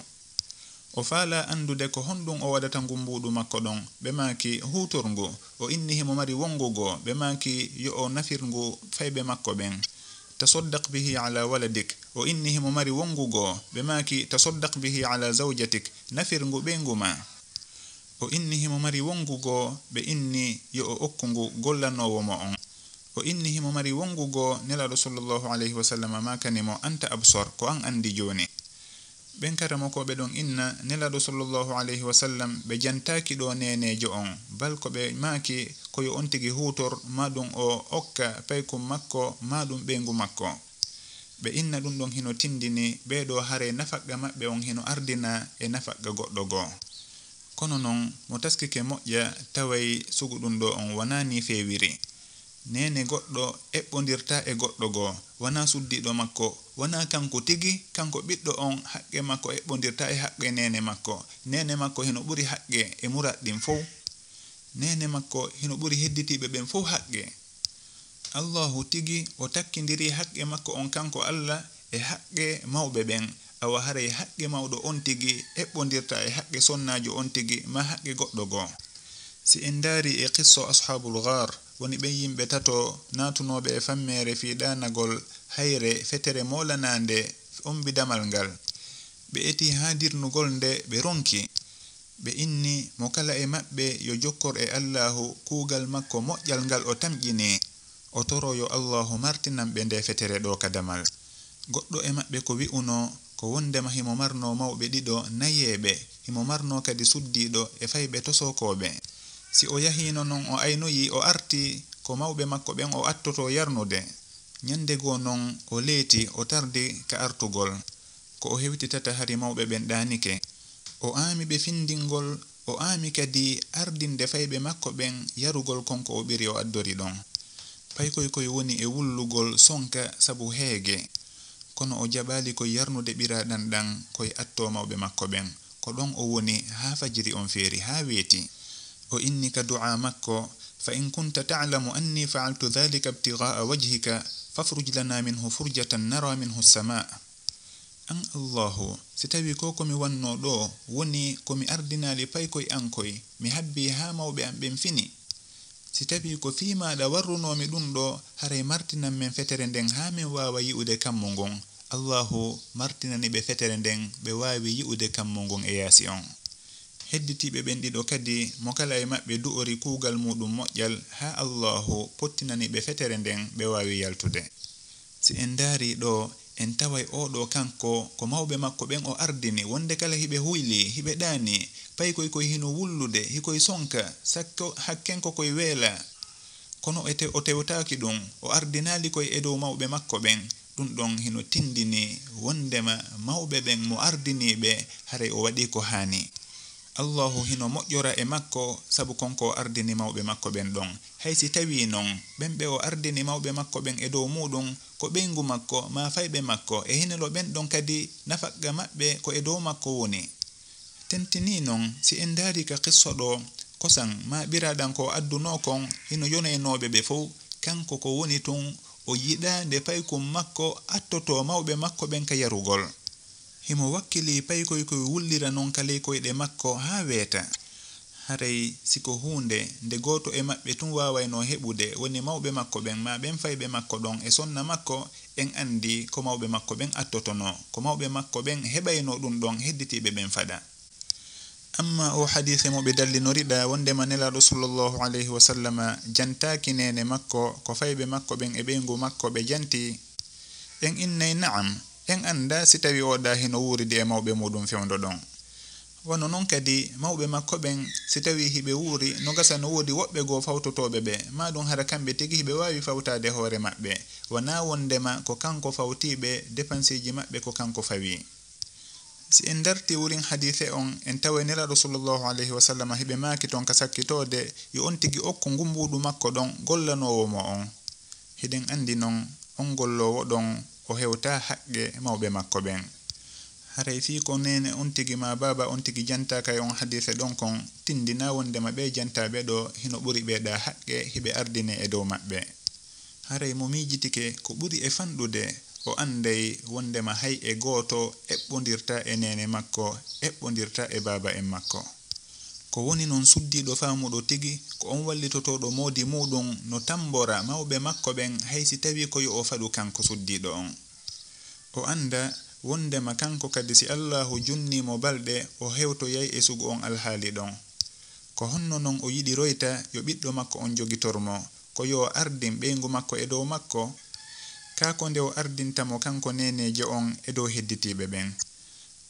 O faalaa anndude ko honɗun o waɗata ngun mbuuɗu makko ɗon. Ɓe maaki, huutor ngu. O inni himo mari wonngu goo. Ɓe maaki, yo o nafir ngu fayɓe makko ɓen. Tasaddaq bihi ala waladik. O inni himo mari wonngu goo. Ɓe maaki, tasaddaq bihi ala zawjatik. Nafir ngu ɓeyngu maa. O inni himo mari wonngu goo. Ɓe inni yo o okku ngu gollanoowo mo on. O inni himo mari wonngu goo. Nelaaɗo sallallaahu alayhi wa sallam maakani mo, anta absor, ko an anndi jooni. Ɓen karamokooɓe ɗon inna Nelaaɗo sallallaahu alayhi wa sallam, ɓe jantaaki ɗoo neeneejo on, bal ko ɓe maaki ko yo on tigi huutor, maa ɗun o okka paykum makko, maa ɗun ɓeyngu makko. Ɓe inna ɗun ɗon hino tinndini ɓee ɗoo haray nafaqqa maɓɓe on hino ardina e nafaqqa goɗɗo goo. Kono non, mo taskike moƴƴa, taway sugu ɗun ɗoo on wanaa nii feewiri. Neene goɗɗo eɓɓondirtaa e goɗɗo goo, wanaa suddiiɗo makko, wanaa kanko tigi, kanko ɓiɗɗo on, haqqe makko eɓɓondirtaa e haqqe neene makko. Neene makko hino ɓuri haqqe e muraad ɗin fow. Neene makko hino ɓuri hedditiiɓe ɓen fow haqqe. Allaahu tigi o takkindirii haqqe makko on kanko Alla e haqqe mawɓe ɓen, awa haray haqqe mawɗo on tigi eɓɓondirtaa e haqqe sonnaajo on tigi maa haqqe goɗɗo goo. Si en ndaarii e qissa Ashaabul Ghaar, woni ɓen yimɓe tato naatunooɓe e fammeere fii ɗaanagol hayre fetere moolanaande ombi damal ngal. Ɓe etii haa dirnugol nde, ɓe ronki. Ɓe inni mo kala e maɓɓe yo jokkor e Allaahu kuugal makko moƴƴal ngal o tamƴini. O toroo yo Allaahu martinan ɓe ndee fetere ɗoo ka damal. Goɗɗo e maɓɓe ko wi'unoo ko wonndema himo marnoo mawɓe ɗiɗo nayeeɓe, himo marnoo kadi suddiiɗo e fayɓe tosokooɓe. Si o yahiino non, o aynoyii, o artii, ko mawɓe makko ɓen o attotoo yarnude. Ñannde goo non, o leeti, o tardi ka artugol. Ko o hewtitata hari mawɓe ɓen ɗaanike. O aami ɓe findingol, o aami kadi ardinde fayɓe makko ɓen yarugol kon ko o ɓiri o addori ɗon. Paykoy koy woni e wullugol sonka sabu heege. Kono o jaɓaali koy yarnude ɓiraaɗan ɗan koy atto mawɓe makko ɓen. Ko ɗon o woni haa fajiri on feeri, haa weeti. O inni ka du'aa makko, "Fa in kunta ta'lamu anni fa'altu dhalika ibtigha'a wajhika, fafruj lana minhu furjatan nara minhu as-samaa." An Allaahu, si tawii ko ko mi wannoo ɗoo woni ko mi ardinaali paykoy an koy, mi habbii haa mawɓe an ɓen fini. Si tawii ko fii maaɗa warrunoomi ɗun ɗoo, haray martinan men fetere nden haa men waawa yi'ude kammu ngun. Allaahu martinani ɓe fetere nden, ɓe waawi yi'ude kammu ngun e yaasi on. Hedditiiɓe ɓen ɗiɗo kadi, mo kala e maɓɓe du'ori kuugal muuɗum moƴƴal, haa Allaahu pottinani ɓe fetere nden, ɓe waawi yaltude. Si en ndaarii ɗoo, En taway oo ɗoo kanko ko mawɓe makko ɓen o ardini, wonde kala hiɓe huylii, hiɓe ɗaanii, paykoy koy hino wullude, hikoy sonka, sakko hakken ko koy weelaa. Kono o te-, o tewtaaki ɗun, o ardinaali koy e dow mawɓe makko ɓen. Ɗun ɗon hino tindini wondema mawɓe ɓen mo ardinii ɓe, haray o waɗii ko haani. Allahu hino moƴƴora e makko sabu kon ko o ardini mawɓe makko ɓen ɗon. Hay si tawii non, ɓen ɓe o ardini mawɓe makko ɓen e dow muuɗun, ko ɓeyngu makko, maa fayɓe makko, e hinelo ɓen ɗon kadi nafaqqa maɓɓe ko e dow makko woni. Tentinii non, si en ndaarii ka qissa ɗoo, kosan maa ɓiraaɗan ko o addunoo kon, hino yonaynooɓe ɓe fow, kanko ko woni tun, o yiɗaa nde paykun makko attotoo mawɓe makko ɓen ka yarugol. Himo wakkilii paykoy koy wullira non ka ley koyɗe makko haa weeta. Haray si ko huunde nde gooto e maɓɓe tun waawaynoo heɓude, woni mawɓe makko ɓen maa ɓen fayɓe makko ɗon e sonna makko, en anndi ko mawɓe makko ɓen attotonoo, ko mawɓe makko ɓen heɓaynoo ɗun ɗon hedditiiɓe ɓen faɗa. Amma oo hadiise mo ɓe dallinoriɗaa wondema Nelaaɗo sallallahu alayhi wa sallama jantaaki neene makko, ko fayɓe makko ɓen e ɓeyngu makko ɓe janti, en innay na'am, en anndaa si tawii oo ɗaa hino wuuridi e mawɓe muuɗun fewndo ɗon. Wano non kadi, mawɓe makko ɓen, si tawii hiɓe wuuri, no gasa no woodi woɓɓe goo fawtotooɓe ɓe, maa ɗun hara kamɓe tigi hiɓe waawi fawtaade hoore maɓɓe, wanaa wondema ko kanko fawtii ɓe, depanseeji maɓɓe ko kanko fawii. Si en dartii wurin hadiise on, en taway Nelaaɗo sallallahu alayhi wa sallam hiɓe maaki ton ka sakkitoode, yo on tigi okku ngun mbuuɗu makko ɗon gollanoowo mo on. Hiɗen anndi non, on golloowo ɗon, o hewtaa haqqe mawɓe makko ɓen. Haray fii ko neene on tigi maa baaba on tigi jantaaka e on hadiise ɗon kon, tindinaa wondema ɓee jantaaɓe ɗoo hino ɓuri ɓee ɗaa haqqe hiɓe ardinee e dow maɓɓe. Haray mo miijitike ko ɓuri e fanɗude, o annday wondema hay e gooto eɓɓondirtaa e neene makko, eɓɓondirtaa e baaba'en makko. Ko woni non suddiiɗo faamuɗo tigi, ko on wallitotooɗo moodi muuɗum no tammbora mawɓe makko ɓen, hay si tawii ko yo o faɗu kanko suddiiɗo on. O annda wondema kanko kadi si Allaahu junnii mo balɗe, o hewtoyay e sugu on alhaali ɗon. Ko honno non o yiɗiroyta yo ɓiɗɗo makko on jogitor mo, ko yo o ardin ɓeyngu makko e dow makko? Kaa ko nde o ardinta mo kanko neeneejo on e dow hedditiiɓe ɓen?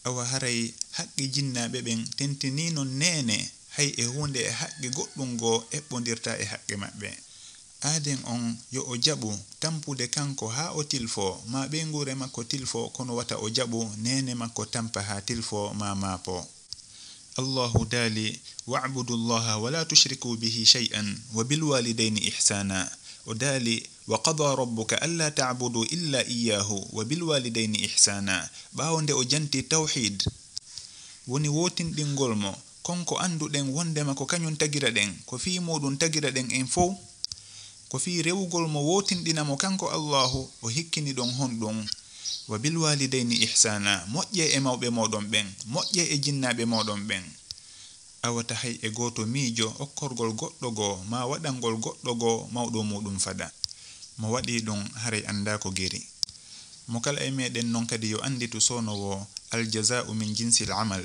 Awa haray haqqi jinnaaɓe ɓen tentinii non neene, hay e huunde e haqqi goɗɗum goo eɓɓondirtaa e haqqe maɓɓe. Aaden on yo o jaɓu tampude kanko haa o tilfoo, maa ɓeynguure makko tilfoo, kono wata o jaɓu neene makko tampa haa tilfoo maa maapoo. Allahu daali, "Wa'budu Allaha wa la tushriku bihi shay'an wa bil walidayni ihsana." O daali, "Wa qada rabbuka alla ta'budu illa iyyahu wa bil walidayni ihsana." Ɓaawo nde o janti tawhiid, woni wootinɗingol mo, kon ko annduɗen wondema ko kañum tagira ɗen, ko fii muuɗum tagira ɗen en fow. Ko fii rewugol mo wootinɗina mo kanko Allaahu, o hikkini ɗon honɗum? "Wa bil waalidayni ihsaana, moƴƴee e mawɓe mooɗon ɓen, moƴƴee e jinnaaɓe mooɗon ɓen." Awa ta hay e gooto miijo okkorgol goɗɗo goo, maa waɗangol goɗɗo goo mawɗo muuɗum fada. Mo waɗii ɗum haray anndaa ko geri. Mo kala e meɗen non kadi yo annditu soono woo, "Al jazaa'u min jinsil amal."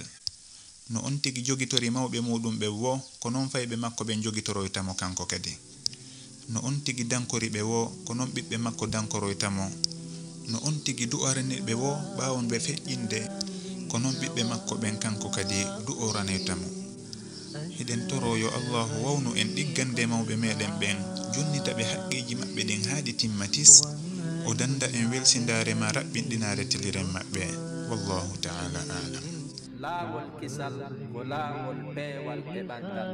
No on tigi jogitori mawɓe muuɗum ɓen woo, ko non fayɓe makko ɓen jogitoroyta mo kanko kadi. No on tigi dankori ɓe woo, ko non ɓiɓɓe makko dankoroyta mo. No on tigi du'orani ɓe woo, ɓaawo ɓe feƴƴinde, ko non ɓiɓɓe makko ɓen kanko kadi du'oranoyta mo. Hiɗen toroo yo Allaahu wawnu en ɗiggande mawɓe meɗen ɓen, junnita ɓe haqqeeji maɓɓe ɗin haa ɗi timma tis, o dannda en welsindaare maa raɓɓinɗinaare tiliren maɓɓe. Wallaahu ta'aalaa a'lam. Laawol kisal ko laawol peewal e ɓanngal.